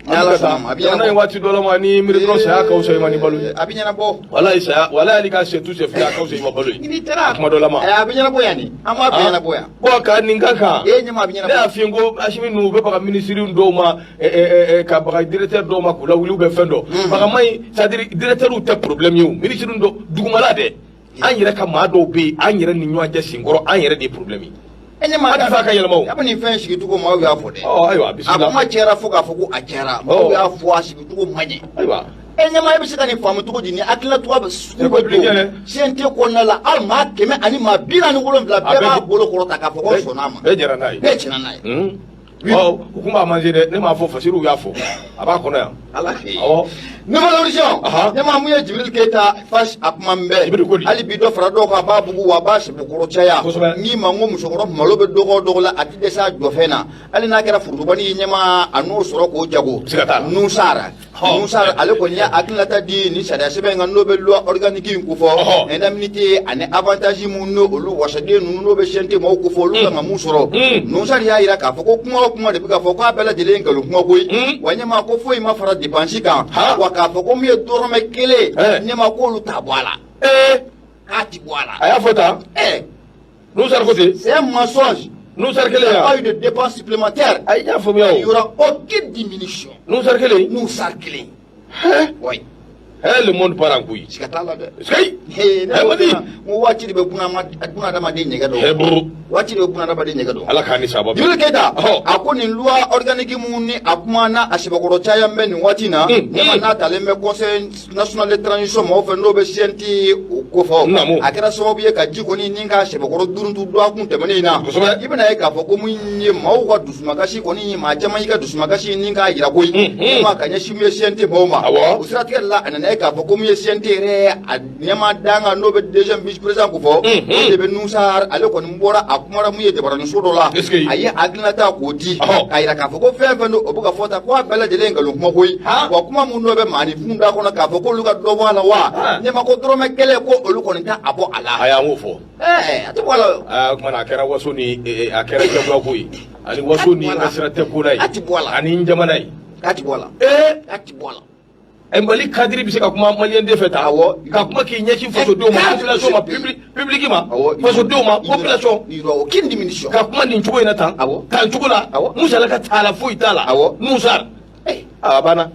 Ni Ala sɔnna ma, a bɛ ɲɛnabɔ. Jamana in waati dɔ la ma ni miiri dɔrɔn, saya ka fisa i ma ni balo ye. A bɛ ɲɛnabɔ. Walayi saya, walayi hali ka sɛ tu sɛ fili, a ka fisa i ma balo ye. N'i taara. A kuma dɔ la ma. Ɛ, a bɛ ɲɛnabɔ yan de. An b'a bɛɛ ɲɛnabɔ yan. Bon, ka nin ka kan. E ɲɛma, a bɛ ɲɛnabɔ. Ne y'a f'i ye ko Asimi ninnu, u bɛ baga minisiri dɔw ma, ɛ, ɛ, ka baga directeur dɔw ma k'u lawuli, u bɛ fɛn dɔ. Bagama in, c'est à dire directeur tɛ problème ye o, minisiri dɔ dugumala dɛ. An yɛrɛ ka maa dɔw bɛ yen, an yɛrɛ ni ɲɔgɔn cɛ senkɔrɔ, an yɛrɛ de ye problème ye. E ɲɛma, An tɛ fɛ a ka yɛlɛma o. A bɛ nin fɛn sigicogo, maaw y'a fɔ dɛ. Ɔ ayiwa, A bisimila. kuma cayara fo k'a fɔ ko a cayara. Maaw y'a fɔ a sigicogo ma ɲɛ. Ayiwa. E ɲɛma, e bɛ se ka nin faamu cogo di? Ni hakilina cogoya bɛ sugu C'est bɛ compliqué, don hein? CNT kɔnɔna la, hali maa 147 A bɛɛ bɛɛ b'a bolo kɔrɔta k'a fɔ ko sɔnna a ma. Bɛɛ jɛra n'a ye. Bɛɛ jɛra n'a ye. Ɔ, u kun b'a manger dɛ, ne m'a fɔ, Fasiru y'a fɔ. A b'a kɔnɔ yan. Ala fɛ. Awɔ. Nouvelle Horizon. Ɲɛma, mun ye Jibril Keyita fasi a kuma n bɛɛ. Jibril ko di? Hali bi dɔ fara dɔw kan, a b'a bugu wa a b'a sebekɔrɔ caya. Kosɛbɛ. N'i ma n ko musokɔrɔ malo bɛ dɔgɔ o dɔgɔ la, a ti dɛsɛ a jɔfɛn na. Hali n'a kɛra forotubani ye ɲɛma, a n'o sɔrɔ k'o jago. Siga t'a la. Nusara. Nusara ale kɔni ye hakilinata di ni sariya sɛbɛn in kan, n'o bɛ loi organique in kofɔ. Indemnité ani avantage mun n'o olu wasaden ninnu n'o bɛ CNT maaw kofɔ, olu kan ka mun sɔrɔ. Nusara y'a jira k'a fɔ ko kuma o kuma de bɛ ka fɔ k'a bɛɛ lajɛlen ye nkalon kuma koyi. Wa ɲɛma, ko foyi ma fara dépense kan. Wa k'a fɔ ko min ye dɔrɔmɛ kelen, ɲɛma, k'olu t'a bɔ a la. K'a ti bɔ a la. A y'a fɔ tan. Nusara ko ten. C'est un mensonge. Nusara Il kelen n'y a pas yan. eu de dépense supplémentaire. Ayi, n y'a faamuya Il n'y o. aura aucune diminution. Nusara kelen. Nusara kelen. Oui. Le monde part en couille. Siga t'a la dɛ. Sikayi. He, ne Eh, ko Madi. n ko waati de bɛ buna adamaden ɲɛgɛn dɔn. Buru. Waati de bɛ buna adamaden ɲɛgɛn dɔn. Ala k'an ni sababa. Jibril Keyita, a ko nin loi organique mun ni a kuma n'a a sɛbɛkɔrɔ caya bɛ nin waati in na, ɲɛma, n'a talen bɛ Conseil national de transition maaw fɛ, n'o bɛ CNT o kofɔ. Naamu. A kɛra sababu ye ka ji kɔni ni ka sɛbɛkɔrɔ duruntu dɔgɔkun tɛmɛnen in na. I bɛna ye k'a fɔ ko mun ye maaw ka dusumakasi kɔni, maa caman y'i ka dusumakasi ni k'a jira koyi. Ɲɛma, ka ɲɛsin mun ye CNT maaw ma. O siratigɛ la, a nana ye k'a fɔ ko mun ye CNT yɛrɛ a ɲɛma dankan, n'o bɛ deuxième vice président kofɔ, o de bɛ Nusar, ale kɔni bɔra a kumara mun ye jabaraninso dɔ la. Est-ce que- A ye hakilinata k'o di k'a jira k'a fɔ ko fɛn fɛn don o bɛ ka fɔ tan, ko a bɛɛ lajɛlen ye nkalon kuma koyi. Wa kuma mun dɔ bɛ maaninfin da kɔnɔ k'a fɔ k'olu ka dɔ bɔ a la wa, ɲɛma, ko dɔrɔmɛ kelen ko olu kɔni t'a a bɔ a la. A y'an k'o fɔ. Ɛɛ, a tɛ bɔ a la o. Aa, o kumana a kɛra waso ni a kɛra jagoya ko ye. Ani waso ni n ka sira tɛ ko la ye. A ti bɔ a la. Ani n jamana ye. K'a ti bɔ a la. K'a ti bɔ a la. Mali cadre bɛ se ka kuma maliyɛn den fɛ tan. Awɔ. Ka kuma k'i ɲɛsin fasodenw ma, Cadre population ma, bɛ se. public ma. Awɔ. Fasodenw ma, population. Il y aura aucune diminution. Ka kuma nin cogo in na tan. Awɔ. Tan cogo la. Awɔ. Musalaka t'a la, foyi t'a la. Awɔ. Nusar. A banna.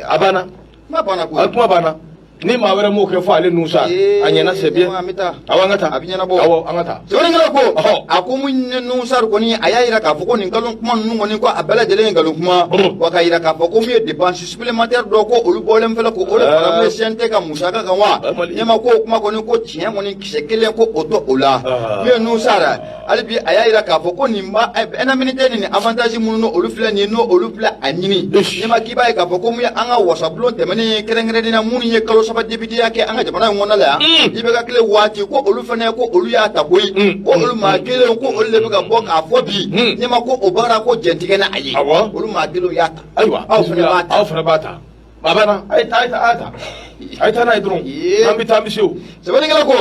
A banna. Kuma banna koyi. A kuma banna. Ni maa wɛrɛ m'o kɛ fo ale Nouhoum Sarr a ɲɛna, c'est bien. An bɛ taa. Awɔ, an ka taa. A bɛ ɲɛnabɔ. Awɔ, an ka taa. Sɛbɛnnikɛla ko, a ko mun ye Nouhoum Sarr kɔni, a y'a yira k'a fɔ ko nin nkalon kuma ninnu kɔni, ko a bɛɛ lajɛlen ye nkalon kuma. Wa k'a yira k'a fɔ ko mun ye dépense supplémentaire dɔ, ko olu bɔlen filɛ ko o de fara mun ye CNT ka musaka kan wa. Ɲɛma ko o kuma kɔni, ko tiɲɛ kɔni kisɛ kelen ko o tɛ o la. Min ye Nouhoum Sarr, hali bi a y'a yira k'a fɔ ko nin ba indemnité ni nin avantage minnu n'o olu filɛ nin ye, n'o olu filɛ a ɲini. Ɲɛma k'i b'a ye k'a fɔ ko mun ye an ka wasabulon tɛmɛnen ye, kɛrɛnkɛrɛnnenya minnu ye kalo 3 députéya kɛ an ka jamana in kɔnɔna la yan, IBK tile waati, ko olu fana, ko olu y'a ta koyi, ko olu maa kelen, ko olu de bɛ ka bɔ k'a fɔ bi. Ɲɛma ko o baara ko jɛntigɛ na a ye. Olu maa kelenw y'a ta. Ayiwa. Aw fana b'a ta. Aw fana b'a ta, a banna. A ye taa, a ye taa, a ye taa, a ye taa n'a ye dɔrɔn. An bɛ taa, an bɛ se o. Sɛbɛnnikɛla ko,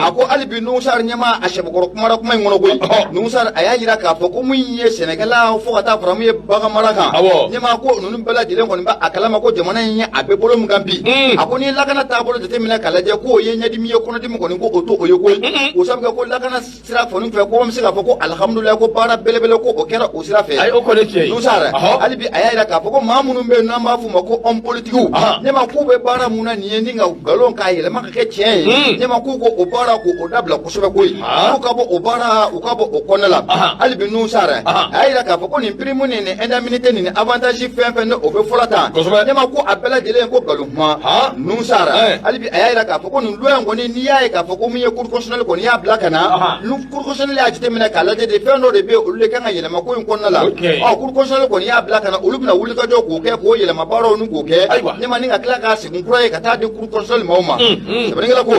a ko hali bi Nouhoum Sarr ɲɛma a sɛbɛkɔrɔ kumara kuma in kɔnɔ koyi. Nouhoum Sarr a y'a yira k'a fɔ ko mun ye sɛnɛkɛla fo ka taa fara mun ye bagan mara kan. Ɲɛma ko ninnu bɛɛ lajɛlen kɔni bɛ a kalama ko jamana in ye a bɛ bolo min kan bi. A ko n'i ye lakana taabolo jateminɛ k'a lajɛ, k'o ye ɲɛdimi ye, kɔnɔdimi kɔni ko o to o ye koyi. O sabu kɛ ko lakana sira kɔni fɛ, ko an bɛ se k'a fɔ ko alihamudulilayi, ko baara belebele ko o kɛra o sira fɛ. Ayi, o kɔni ye tiɲɛ ye. Nouhoum Sarr hali bi a y'a yira k'a fɔ ko maa minnu bɛ yen n'an b'a f'u ma ko homme politique, ɲɛma k'u bɛ baara mun na nin ye, ni ka nkalon k'a yɛlɛma ka kɛ tiɲɛ ye, ɲɛma k'u ko o baara k'o dabila kosɛbɛ koyi, k'u ka bɔ o baara, u ka bɔ o kɔnɔna la. Hali bi Nouhoum Sarr a y'a yira k'a fɔ ko nin prime ni nin indemnité ni nin avantage fɛn fɛn ni o bɛ fɔlɔ tan, ɲɛma ko a bɛɛ lajɛlen ko nkalon kuma. Nouhoum Sarr hali bi a y'a yira k'a fɔ ko nin loi in kɔni, n'i y'a ye k'a fɔ ko mun ye cour constitutionnelle kɔni y'a bila ka na, ni cour constitutionnelle y'a jateminɛ k'a lajɛ de, fɛn dɔ de bɛ yen, olu de kan ka yɛlɛma ko in kɔnɔna la. Ɔ, cour constitutionnelle kɔni y'a bila ka na, olu bɛna wuli ka jɔ k'o kɛ, k'o yɛlɛma baaraw ni k'o kɛ. Ɲɛma ni ka tila k'a segin kura ye ka taa di cour constitutionnelle maaw ma. Sɛbɛnnikɛla ko,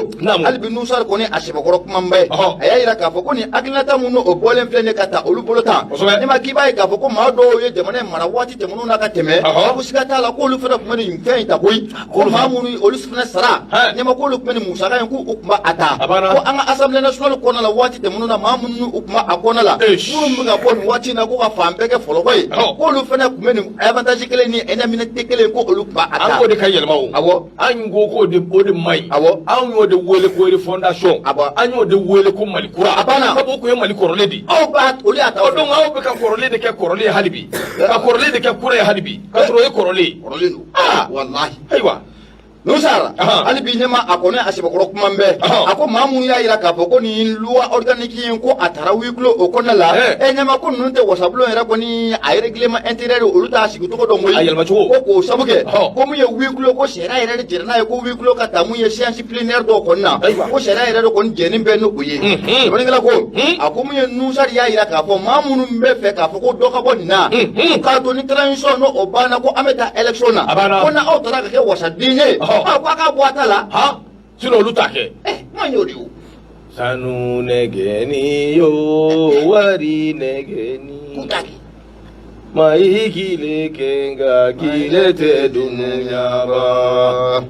hali bi Nouhoum Sarr kɔni a sɛbɛkɔrɔ kuma bɛ, a y'a yira k'a fɔ ko nin hakilinata minnu o bɔlen filɛ nin ye ka taa olu bolo tan, ɲɛma k'i b'a ye k'a fɔ ko maa dɔw ye jamana in mara waati tɛmɛnenw na ka tɛmɛ, ko siga t'a la k'olu fana tun bɛ nin fɛn in ta koyi, ko maa minnu olu fana sara, ɲɛma k'olu tun bɛ nin musaka in k'u tun b'a ta, ko an ka assemblée nationale kɔnɔna la waati tɛmɛnenw na, maa minnu u tun b'a kɔnɔna la, minnu bɛ ka bɔ nin waati in na ko ka fan bɛɛ kɛ fɔlɔkɔ ye, k'olu fana tun bɛ nin avantage kelen ni indemnité kelen ko olu tun b'a ta. An k'o de ka yɛlɛma o. An ko k'o de o de man ɲi. Anw y'o de wele ko refondation. An y'o de wele ko Mali kura. A banna. Sabu o tun ye Mali kɔrɔlen de ye. Aw b'a olu y'a ta. O donc aw bɛ ka kɔrɔlen de kɛ kɔrɔlen ye hali bi, ka kɔrɔlen de kɛ kura ye hali bi, ka sɔrɔ o ye kɔrɔlen ye. Kɔrɔlen don. Walahi. Ayiwa. Nouhoum Sarr hali bi ɲɛma a kɔni a sɛbɛkɔrɔ kuma bɛɛ, a ko maa minnu y'a yira k'a fɔ ko nin loi organique in ko a taara huis clos o kɔnɔna la, ɲɛma ko ninnu tɛ wasabulon yɛrɛ kɔni a règlement intérieur olu t'a sigi cogo dɔn koyi. A yɛlɛma cogo. Ko k'o sabu kɛ ko mun ye huis clos, ko sariya yɛrɛ de jɛra n'a ye ko huis clos ka taa mun ye séance plénière dɔw kɔni na, ko sariya yɛrɛ de kɔni jɛni bɛ n'o ye. Sɛbɛnnikɛla ko, a ko mun ye Nouhoum Sarr y'a yira k'a fɔ maa minnu bɛ fɛ k'a fɔ ko dɔ ka bɔ nin na, k'a to ni transition n'o o banna ko an bɛ taa élection na, ko n'aw taara ka kɛ wasaden ye, ko a ka bɔ a ta la. Sinon olu t'a kɛ. Kuma y'o de ye o. Sanu nɛgɛni yo, wari nɛgɛni. K'u t'a kɛ. Mayi kile kɛ nka kile tɛ dunuya ban.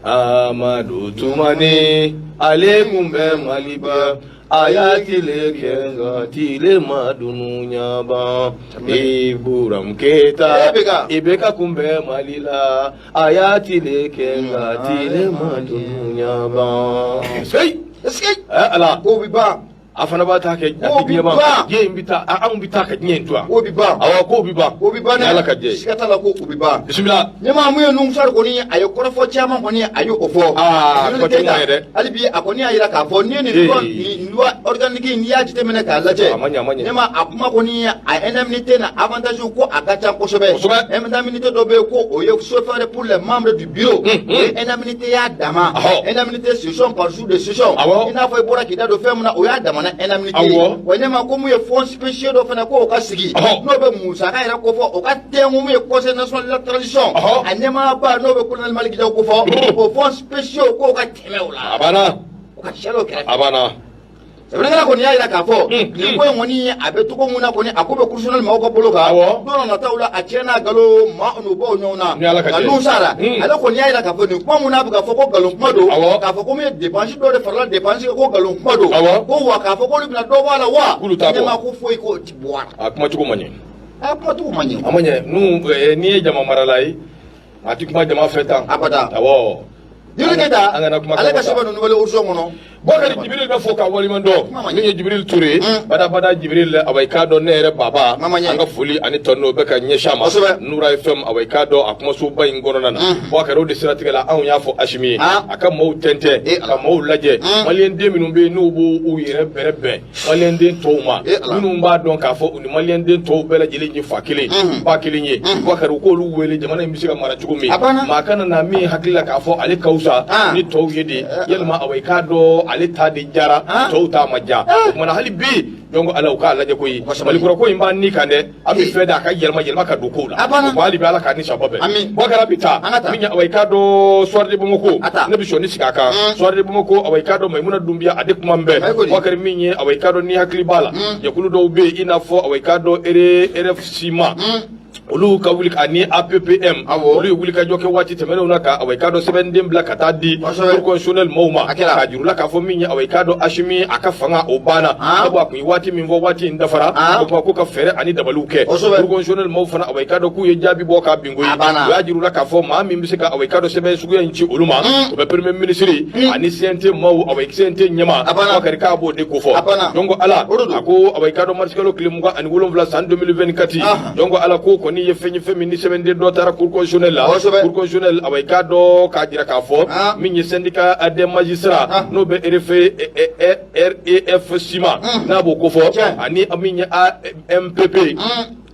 Amadu Tumani ale kun bɛ Maliba, a y'a tile kɛ nka tile ma dunuya ban. Ibrahim Keyita IBK kun bɛ Mali la, a y'a tile kɛ nka tile ma dunuya ban. Seyi. Est-ce que. Ala. Ko bi ban. A fana b'a ta kɛ a Ko tɛ bi diɲɛ ban. ban. Diɲɛ in bɛ taa, anw bɛ taa ka diɲɛ in to yan. Ko bi ban. Awɔ, ko bi ban. Ko bi ban dɛ. Ni Ala ka jɛ ye. Siga t'a la ko o bi ban. Bisimila. Ɲɛmaa mun ye Nouhoum Sarr kɔni a ye kɔrɔfɔ caman kɔni a ye o fɔ. Aa, Jibril kuma Keita, caman ye dɛ. Hali bi a kɔni y'a yira k'a fɔ n'i ye nin loi nin loi organique n'i y'a jateminɛ k'a lajɛ. A ma ɲɛ, a ma ɲɛ. Ɲɛmaa a kuma kɔni a indemnité na avantage ko a ka ca kosɛbɛ. Indemnité dɔ bɛ yen ko o ye chauffeur pour les membres du bureau. O ye indemnité y'a dama. Indemnité session par jour de session. I n'a fɔ i bɔra k'i da don fɛn min na, o y'a damana indemnité ye. Wa ɲɛmaa ko mun ye fonds spéciaux dɔ fana ko o ka sigi. N'o bɛ musaka yɛrɛ kofɔ, o ka tɛnku mun ye conseil national de la transition. A ɲɛmaaba n'o bɛ colonel Malick Diaw kofɔ. O fonds spéciaux k'o ka tɛmɛ o la. A banna. O ka sariya o kɛrɛfɛ. A banna. Sɛbɛnnikɛla kɔni y'a yira k'a fɔ nin ko in kɔni a bɛ cogo mun na kɔni, a ko bɛ cour constitutionnelle maaw ka bolo kan. Don dɔ nataw la, a tiɲɛ n'a nkalon maa n'u bɔ ɲɔgɔn na. Ni Ala ka Nka jɛ ye. Nouhoum Sarr ale kɔni y'a yira k'a fɔ nin kuma mun n'a bɛ ka fɔ ko nkalon kuma don. K'a fɔ ko mun ye dépense dɔ de farala dépense kan ko nkalon kuma don. Ko wa k'a fɔ k'olu bɛna dɔ bɔ a la wa. K'olu t'a bɔ. Ɲɛmaa ko foyi k'o ti bɔ a la. A kuma cogo ma ɲɛ. A kuma cogo ma ɲɛ. A ma ɲɛ. N'u n'i ye jama marala ye, a ti kuma jama fɛ tan. Abada. Awɔ. Jibril Keita An kana kuma ale ka kaba ta. sɛbɛn don Nouvel Horizon kɔnɔ. Bakari Jibril bɛ fo ka waleɲuman dɔn min ye Jibril Ture badabada Jibril awa i k'a dɔn ne yɛrɛ baba an ka foli ani tanu bɛ ka ɲɛsin a ma Nura FM awa i k'a dɔn a kumasoba in kɔnɔna na Bakari o de siratigɛ la anw y'a fɔ Asimi ye a ka maaw tɛntɛn ka maaw lajɛ maliyɛn den minnu bɛ yen n'u b'u yɛrɛ bɛrɛ bɛn maliyɛn den tɔw ma minnu b'a dɔn k'a fɔ u ni maliyɛn den tɔw bɛɛ lajɛlen ye fa kelen ba kelen ye Bakari u k'olu wele jamana in bɛ se ka mara cogo min maa kana na min hakili la k'a fɔ ale ka fisa ni tɔw ye de yalima awa i k'a dɔn ale ta de jara tɔw ta ma ja o tuma na hali bi donc ala u k'a lajɛ koyi malikura ko in b'an ni kan dɛ an bɛ fɛ de a ka yɛlɛma yɛlɛma ka don kow la o hali bi ala k'a ni sababa bɛn Bakari a bɛ taa min ye awa i k'a dɔn Soir de Bamako ne bɛ sɔnni sigi a kan Soir de Bamako awa i k'a dɔn Mayimuna Dunbiya ale kuma bɛɛ Bakari min ye awa i k'a dɔn ni hakili b'a la jɛkulu dɔw bɛ yen i n'a fɔ awa i k'a dɔn RFSIMA olu ka wuli ani APPM olu ye wulikajɔ kɛ waati tɛmɛnenw na ka awa i k'a dɔn sɛbɛnden bila ka taa di cour constitutionnelle maaw ma k'a jir'u la k'a fɔ min ye awa i k'a dɔn Asimi a ka fanga o banna sabu a kun ye waati min fɔ waati in dafara o tuma ko ka fɛɛrɛ ani dabaliw kɛ cour constitutionnelle maaw fana awa i k'a dɔn k'u ye jaabi bɔ k'a bin koyi u y'a jir'u la k'a fɔ maa min bɛ se ka awa i k'a dɔn sɛbɛn suguya in ci olu ma o bɛ premier ministre ani CNT maaw awa CNT ɲɛmaa Bakari k'a b'o de kofɔ donc ala a ko awa i k'a dɔn marisikalo tile 27 san 2024 donc ala ko kɔni ye fɛn ye fɛn min ni sɛbɛnden dɔ taara cour constitutionnelle la cour constitutionnelle awa i k'a dɔn k'a jira k'a fɔ min ye syndicat des magistrats n'o bɛ REF SIMA n'a b'o kofɔ ani min ye AMPP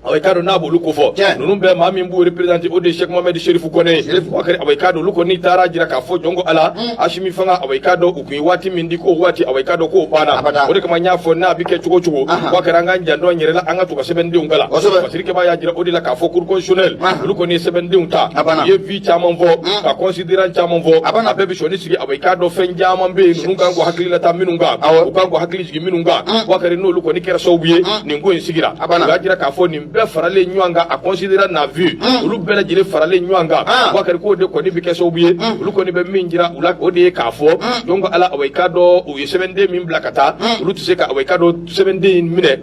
awa i k'a dɔn n'a b'olu kofɔ ninnu bɛɛ maa min b'u représenter o de ye Cheikh Mohamed Chérif Kone ye Bakari awa i k'a dɔn olu kɔni taara jira k'a fɔ jɔn ko ala Asimi fanga awa i k'a dɔn u kun ye waati min di k'o waati awa i k'a dɔn k'o banna o de kama n y'a fɔ n'a bɛ kɛ cogo o cogo Bakari an k'an janto an yɛrɛ la an ka to ka sɛbɛndenw kalan Fasirikɛba y'a jira o de la k'a fɔ cour constitutionnelle olu kɔni ye sɛbɛndenw ta u ye avis caman fɔ ka considérant caman fɔ a bɛɛ bɛ sɔnni sigi awa i k'a dɔn fɛn caman bɛ yen ninnu kan k'u hakili lata minnu kan u kan k'u hakili jigin minnu kan Bakari n'olu kɔni kɛra sababu ye nin ko in sigira u y'a jira k'a fɔ nin bɛɛ faralen ɲɔgɔn kan a considérant n'a avis olu bɛɛ lajɛlen faralen ɲɔgɔn kan Bakari k'o de kɔni bɛ kɛ sababu ye olu kɔni bɛ min jira u la o de ye k'a fɔ donc ala awa i k'a dɔn u ye sɛbɛnden min bila ka taa olu tɛ se ka awa i k'a dɔn sɛbɛnden in minɛ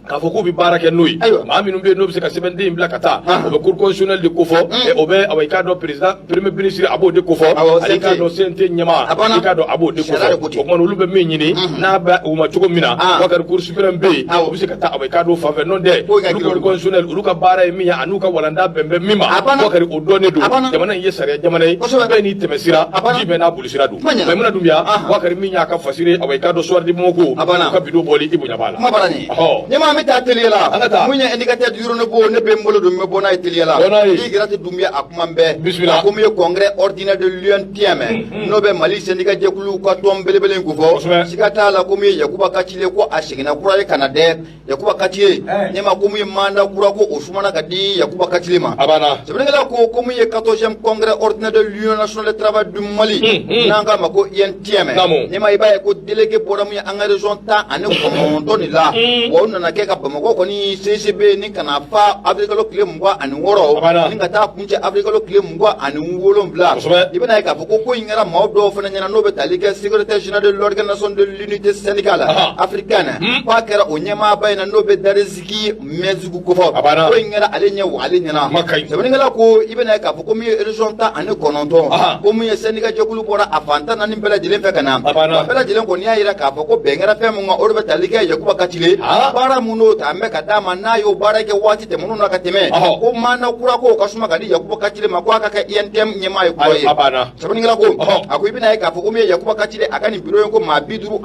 k'a fɔ k'u bɛ baara kɛ n'o ye maa minnu bɛ yen n'o bɛ se ka sɛbɛnden in bila ka taa o bɛ cour constitutionnelle de kofɔ o bɛ awa i k'a dɔn président premier ministre a b'o de kofɔ ani i k'a dɔn CNT ɲɛmaa i k'a dɔn a b'o de kofɔ o tuma olu bɛ min ɲini n'a bɛ u ma cogo min na Bakari cour suprême bɛ yen o bɛ se ka taa awa i k'a dɔn fan fɛ n'o tɛ olu cour constitutionnelle olu ka baara ye min ye an'u ka walanda bɛn bɛ min ma Bakari o dɔnnen don jamana in ye sariya jamana ye bɛɛ n'i tɛmɛsira ji bɛɛ n'a bolisira don Mayimuna Dunbiya Bakari min y'a ka fasiri awa i k'a dɔn Soir de Bamako u ka bidon bɔli i bonya b'a la kuma bara nin ɲɛmaa an bɛ taa teliya la an ka taa mun ye indicateur du renouveau ne bɛ n bolo don n bɛ bɔ n'a ye teliya la bɔ n'a ye i Girati Dunbiya a kuma bɛɛ bisimila ko min ye congrès ordinaire de l'UNTM n'o bɛ Mali syndicat jɛkulu ka tɔn belebele in kofɔ siga t'a la ko min ye Yakuba Kacile ko a seginna kura ye ka na dɛ Yakuba Kacile ɲɛmaa ko min ye mandat kura ko o sumana ka di Yakuba Kacile ma a banna sɛbɛnnikɛla ko ko min ye 14e congrès ordinaire de l'Union nationale de travail du Mali n'an k'a ma ko UNTM ɲɛmaa i b'a ye ko délégué bɔra min ye an ka région 19 de la wa u nana kɛ ka Bamakɔ kɔni CICB ni ka na fa avril kalo tile 26 ni ka taa kuncɛ avril kalo tile 27 i bɛna ye k'a fɔ ko ko in kɛra maaw dɔw fana ɲɛna n'o bɛ tali kɛ secrétaire général de l'organisation de l'unité syndicale africaine k'a kɛra o ɲɛmaaba in na n'o bɛ Darizigi Mɛnzugu kofɔ ko in kɛra ale ɲɛ wa ale ɲɛna sɛbɛnnikɛla ko i bɛna ye k'a fɔ ko min ye région 19 ko min ye syndicat jɛkulu bɔra a fan 14 bɛɛ lajɛlen fɛ ka na a bɛɛ lajɛlen kɔni y'a jira k'a fɔ ko bɛn kɛra fɛn min kan o de bɛ tali kɛ Yakuba Kacile baara min n'o ta an bɛ ka d'a ma n'a y'o baara kɛ waati tɛmɛnenw na ka tɛmɛ ko mandat kura k'o ka suma ka di Yakuba Kacile ma ko a ka kɛ UNTM ɲɛmaa ye kura ye sɛbɛnnikɛla ko a ko i bɛna ye k'a fɔ ko min ye Yakuba Kacile a ka nin bureau in ko maa 53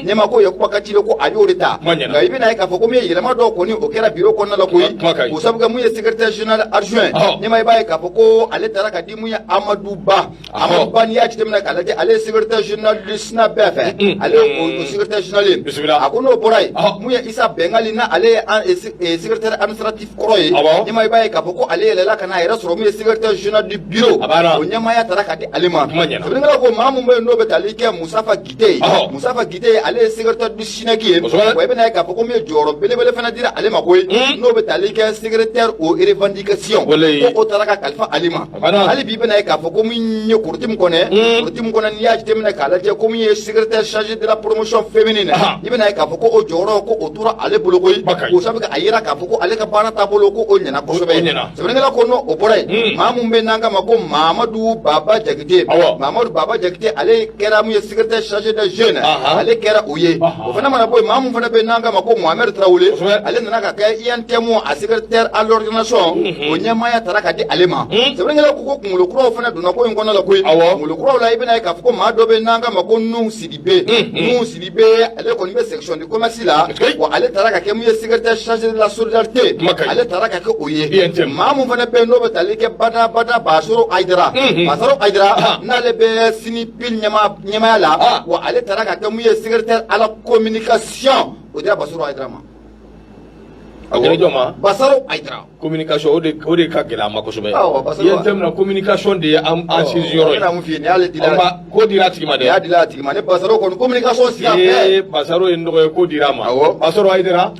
ɲɛmaa ko Yakuba Kacile ko a y'o de ta nka i bɛna ye k'a fɔ ko min ye yɛlɛma dɔw kɔni o kɛra bureau kɔnɔna la koyi k'o sabu kɛ mun ye secrétaire général adjoint ɲɛmaa i b'a ye k'a fɔ ko ale taara ka di mun ye Amadu Ba Amadu Ba n'i y'a jateminɛ k'a lajɛ ale ye secrétaire général du SYNABEF ale ye o secrétaire général ye a ko n'o bɔra yen mun ye Isa Bɛngali na ale ye secrétaire administratif kɔrɔ ye ɲɛmaa i b'a ye k'a fɔ ko ale yɛlɛla ka n'a yɛrɛ sɔrɔ min ye secrétaire général du bureau o ɲɛmaaya taara ka di ale ma sɛbɛnnikɛla ko maa mun bɛ yen n'o bɛ tali kɛ Musafa Gite ye Musafa Gite ale ye secrétaire du SYNEC ye wa i bɛna ye k'a fɔ ko min ye jɔyɔrɔ belebele fana dira ale ma koyi. N'o bɛ tali kɛ secrétaire aux revendications, ko o taara ka kalifa ale ma. Hali bi i bɛna ye k'a fɔ ko min ye Korotim Kɔnɛ, Korotim Kɔnɛ, n'i y'a jateminɛ k'a lajɛ, ko min ye secrétaire chargé de la promotion féminine, i bɛna ye k'a fɔ ko o jɔyɔrɔ, ko o tora ale bolo koyi. O sabu a yira k'a fɔ ko ale ka baara taabolo, ko o ɲɛna kosɛbɛ. Sɛbɛnnikɛla ko n'o bɔra yen, maa mun bɛ n'an k'a ma ko Mamadu Baba Jakite, Mamadu Baba Jakite, ale kɛra mun ye secrétaire chargé des jeunes, ale kɛra o ye. O fana mana bɔ yen, maa mun fana bɛ n'an k'a ma ko Mohamed Traoré, ale nana ka kɛ UNTM a secrétaire à l'organisation, o ɲɛmaaya taara ka di ale ma. Sɛbɛnnikɛla ko ko kunkolo kuraw fana donna ko in kɔnɔ la koyi. Kunkolo kuraw la, i bɛna ye k'a fɔ ko maa dɔ bɛ n'an k'a ma ko Nuhu Sidibe. Nuhu Sidibe, ale kɔni bɛ section de commerce la, wa ale taara ka kɛ mun ye secrétaire chargé de la solidarité, ale taara ka kɛ o ye. Maa mun fana bɛ yen n'o bɛ tali kɛ Bada Bada Basoro Ayidara, Basoro Ayidara, n'ale bɛ SYNPIL ɲɛmaaya la, wa ale taara ka kɛ mun ye secrétaire à la communication, o dira Basoro Ayidara ma. A dira jɔn ma? Basaro Ayidara. Communication, o de ka gɛlɛn an ma kosɛbɛ. Awɔ, Basaro. UNTM na, communication de ye an sinsin yɔrɔ ye. N bɛna mun f'i ye, nin y'ale dila. An b'a ko dira a tigi ma Nin y'a dɛ. dila a tigi ma. Ne Basaro kɔni, communication sira fɛ. Ee, Basaro ye n dɔgɔ ye, ko dira a ma. Basaro Ayidara.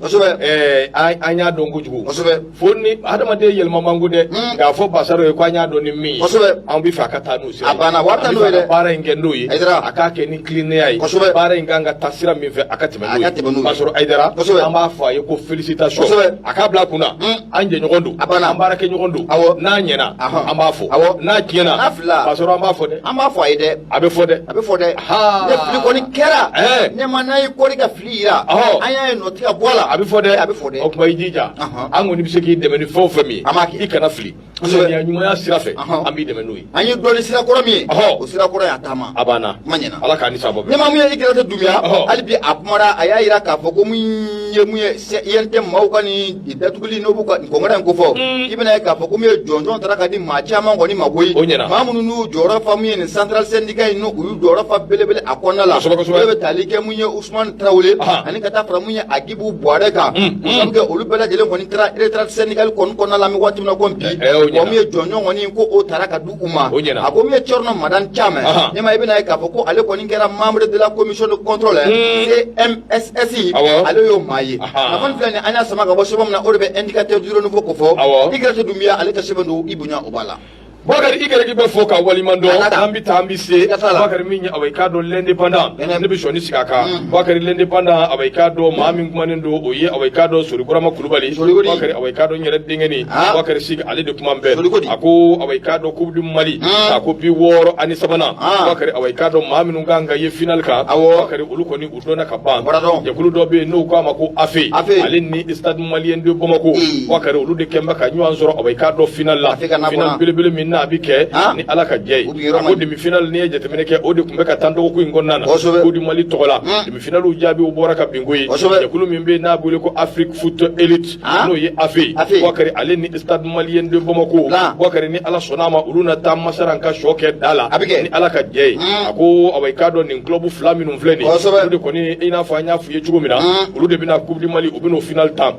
An y'a dɔn kojugu. Fo ni hadamaden yɛlɛma man go dɛ. K'a fɔ Basaro ye ko an y'a dɔn ni min ye. An bɛ fɛ a ka taa n'o sira ye. A banna, wa a bɛ taa An n'o ye bɛ fɛ a dɛ. ka baara in kɛ n'o ye. Ayidara. A k'a kɛ ni tilennenya ye. Baara in kan ka taa sira min fɛ, a ka tɛmɛ n'o A ye. ka tɛmɛ n'o ye. Basaro Ayidara. An b'a fɔ a ye ko félicitation. A k'a bila a kunna. An jɛɲɔgɔn don. A banna. An baarakɛɲɔgɔn don. N'a ɲɛna, an b'a fɔ. N'a tiɲɛna, N'a filila. Basaro, an b'a fɔ dɛ. An b'a fɔ a ye dɛ. A bɛ fɔ dɛ. A bɛ fɔ dɛ. Ha. Ne fili kɔni kɛra. Ne ma n'a ye kɔri ka fili yira. An y'a ye nɔ tɛ ka bɔ a la. A bɛ fɔ dɛ. A bɛ fɔ dɛ. O tuma i jija. An kɔni bɛ se k'i dɛmɛ ni fɛn o fɛn min ye. An b'a kɛ. I kana fili. Ŋaniya ɲumanya sira fɛ, an b'i dɛmɛ n'o ye. An ye dɔɔni sira kɔrɔ min ye, o sira kɔrɔ y'a taama. A banna. Kuma ɲɛna. Ala k'a ni sababa. Ne ma mun ye i kɛrɛfɛ Dunbiya, hali bi a kumara, a y'a yira k'a fɔ ko mun ye UNTM maaw ka nin datuguli, n'o b'u ka congrès in kofɔ, i bɛna ye k'a fɔ ko mun ye jɔnjɔn taara ka di maa caman kɔni ma koyi. O ɲɛna. Maa minnu n'u jɔyɔrɔ fa mun ye nin central syndicat in, n'u y'u jɔyɔrɔ fa belebele a kɔnɔna la. O de bɛ tali kɛ mun ye Usumani Tarawele, ani ka taa fara mun ye Agibu Buwarɛ kan. O sabu kɛ olu bɛɛ lajɛlen kɔni taara retraite syndicale kɔni kɔnɔna la an bɛ waati min na ko bi. O ɲɛna. Wa mun ye jɔnjɔn kɔni ko o taara ka di u ma. O ɲɛna. A ko mun ye Thierno Madani Thiam, ne ma i bɛna ye k'a fɔ ko ale kɔni kɛra membre de la commission de contrôle CMSS, ale y'o maa ye. Kunnafoni filɛ nin, an y'a sama ka bɔ sɛbɛn min na, o de bɛ Indicateur du Renouveau ko fɔ. I kɛrɛfɛ Dunbiya, ale ka sɛbɛn don, i bonya o b'a la. Bakari, i yɛrɛ bɛ fɔ ka waliman dɔn. Ala ka. An bɛ taa, an bɛ se. Siga t'a la. Bakari, min ye awa i k'a dɔn L'Indépendant, Ɛnɛ. ne bɛ sɔnni sigi a kan. Bakari, L'Indépendant, awa i k'a dɔn maa min kumanen don, o ye awa i k'a dɔn Sori Burama Kulubali. Sori Kodi. Bakari, awa i k'a dɔn n yɛrɛ denkɛni. Bakari Sigi, ale de kuma bɛɛ. Sori Kodi. A ko awa i k'a dɔn Coupe du Mali, a ko 63nan. Bakari, awa i k'a dɔn maa minnu kan ka ye final kan. Bakari, olu kɔni u dɔnna ka ban. Bɔra dɔn. Jɛkulu dɔ bɛ yen n'o k'a ma ko AFE. AFE. Ale ni Stade Malien de Bamako. Bakari, olu de kɛn bɛ ka ɲɔgɔn sɔrɔ awa i k'a dɔn final la. AFE ka na Final bɔra. belebele min n'a bɛ kɛ ni Ala ka jɛ U ye. yɔrɔ A man ko ɲi. demi finale, n'i ye jateminɛ kɛ, o de tun bɛ ka tan dɔgɔkun in kɔnɔna na. Coupe du Mali tɔgɔ la. Demi finale jaabiw bɔra ka bin koyi. Jɛkulu min bɛ yen n'a bɛ wele ko Afrique Foot Elite, n'o ye AFE. AFE. Bakari, ale ni Stade Malien de Bamako. Lan. Bakari, ni Ala sɔnna a ma, olu na taa masaran ka sɔ kɛ da la. A bɛ kɛ. Ni Ala ka jɛ ye. A ko awa i k'a dɔn nin club fila minnu filɛ nin ye. Olu de kɔni, i n'a fɔ an y'a f'i ye cogo min na, olu de bɛna Coupe du Mali, u bɛna o final tan.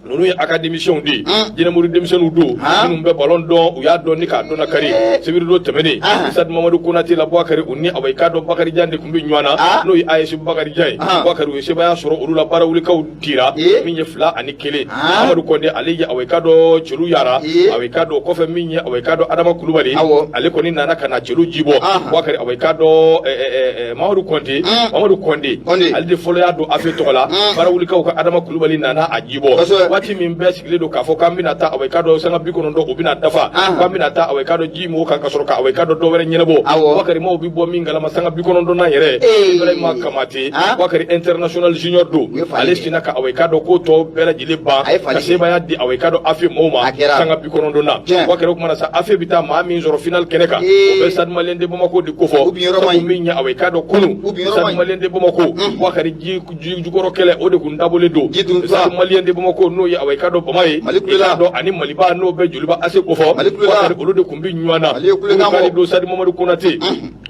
Ninnu ye académiciens de ye. Jinɛmori denmisɛnninw don minnu bɛ ballon dɔn, u y'a dɔn ni k'a dɔn na kari. Sibiri don tɛmɛnen, Stade Mamadu Konate la, Bakari, u ni awa i k'a dɔn Bakarijan de tun bɛ ɲɔgɔn na, n'o ye AS Bakarijan ye. Bakari, u ye sebaaya sɔrɔ olu la, baara wulikaw dira min ye 2-1. Amadu Kɔnde, ale ye awa i k'a dɔn celu yara. Awa i k'a dɔn kɔfɛ min ye awa i k'a dɔn Adama Kulubali, ale kɔni nana ka na celu jibɔ. Bakari, awa i k'a dɔn Mamadu Kɔnde, Mamadu Kɔnde, Kɔnde. ale de fɔlɔ y'a don AFE tɔgɔ la. Baara wulikaw ka Adama Kulubali nana a jibɔ. Waati min bɛɛ sigilen don k'a fɔ k'an bɛna taa awa i k'a dɔn sanga 90 o bɛna dafa, k'an bɛna taa awa i k'a dɔn ji m'o kan ka sɔrɔ ka awa i k'a dɔn dɔ wɛrɛ ɲɛnabɔ. Bakari, maaw bɛ bɔ min kalama sanga 90nan yɛrɛ, Ibrahima Kamate. Bakari, international junior don. U ye fali Ale kɛ. sinna ka awa i k'a dɔn ko tɔ bɛɛ lajɛlen ban A ye fali ka kɛ. sebaaya di awa i k'a dɔn AFE mɔɔw ma A kɛra. sanga 90nan. Bakari, o kumana sa, AFE bɛ taa maa min sɔrɔ final kɛnɛ kan, o bɛ Stade Malien de Bamako de kofɔ. U bin yɔrɔ man ɲi. Sabu min ye awa i k'a dɔn kunun, U bin yɔrɔ man Stade ɲi. Malien de Bamako, Bakari, ji ji jukɔrɔ kɛlɛ, o de kun dabɔlen don. Ji dun Stade Malien de Bamako, n'o ye awa i k'a dɔn Bama ye, Mali i kulela. k'a dɔn ani Maliba, n'o bɛ Joliba AS kofɔ. Mali kulela. Bakari, olu de kun bɛ ɲɔgɔn na. Mali ye kulekan bɔ. Kari don Stade Mamadu Konate.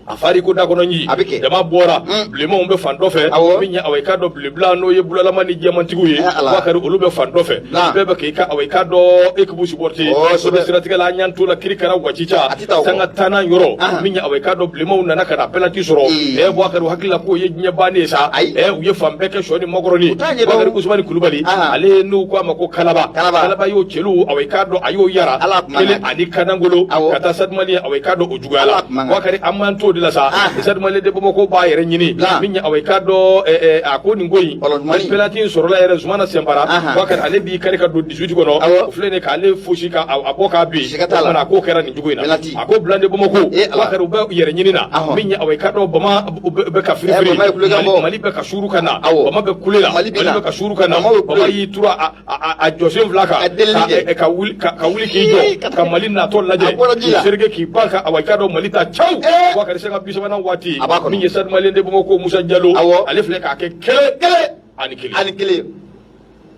A fari ko da kɔnɔ ɲi. A bɛ kɛ. Jama bɔra. Bilenmanw bɛ fan dɔ fɛ. Min ye, awa, i k'a dɔn, bilenbila, n'o ye bulalama ni jɛmantigiw ye. Eh, Ala. Bakari, olu bɛ fan dɔ fɛ. Bɛɛ bɛ k'i ka, awa, i k'a dɔn, équipe supporter. O de siratigɛ la, an y'an t'o la, kiri kɛra wacica. A tɛ taa o kɔ. Sanga tannan yɔrɔ, min ye, awa, i k'a dɔn, bilenmanw nana ka na penalty sɔrɔ. Bakari, u hakili la k'o ye diɲɛ bannen ye sa. Ayi. U ye fan bɛɛ kɛ sɔ ni makɔrɔni. U t'a ɲɛdɔn. Bakari Usumani Kulubali, ale n'u ko a ma ko Kalaba. Kalaba. Kalaba y'o cɛlu, awa, i k'a dɔn, a y'o yara. Ala kuma kelen na. ani kanangolo. Ka taa Stade Malien, awa, i k'a dɔn, o juguya la. Ala kuma na. Bakari, an m'an t'o de la sa. Stade Malien de Bamako b'a yɛrɛ ɲini. Min ye, awa, i k'a dɔn, a ko nin ko in Ballon ɲumanni. Penalty in sɔrɔla yɛrɛ, Zumana Sɛnpara. Bakari, ale b'i kari ka don 18 kɔnɔ. O filɛ nin ye k'ale fosi ka a bɔ k'a bin. Siga t'a la. O kumana, a k'o kɛra nin cogo in na. Penalty. A ko Blanc de Bamako. Eh, Ala. Bakari, u bɛ yɛrɛ ɲini na. Min ye, awa, i k'a dɔn, Bama bɛ ka firifiri. Bama ye kulekan bɔ. Mali bɛ ka suuru ka na. Bama bɛ kule la. Mali bɛ na. Mali bɛ ka suuru ka na. Bama bɛ kule. Bama y'i turu a jɔsen fila kan. Ka delili kɛ. Ka wuli k'i jɔ ka Mali natɔ lajɛ. A bɔra ji la. K'i sereke k'i ban ka, awa, i k'a dɔn, Mali ta caw. Bakari, sanga 30nan waati. A b'a kɔnɔ. Min ye Stade Malien de Bamako, Musa Jalo. Ale filɛ k'a kɛ kelen kelen ani kelen. Ani kelen.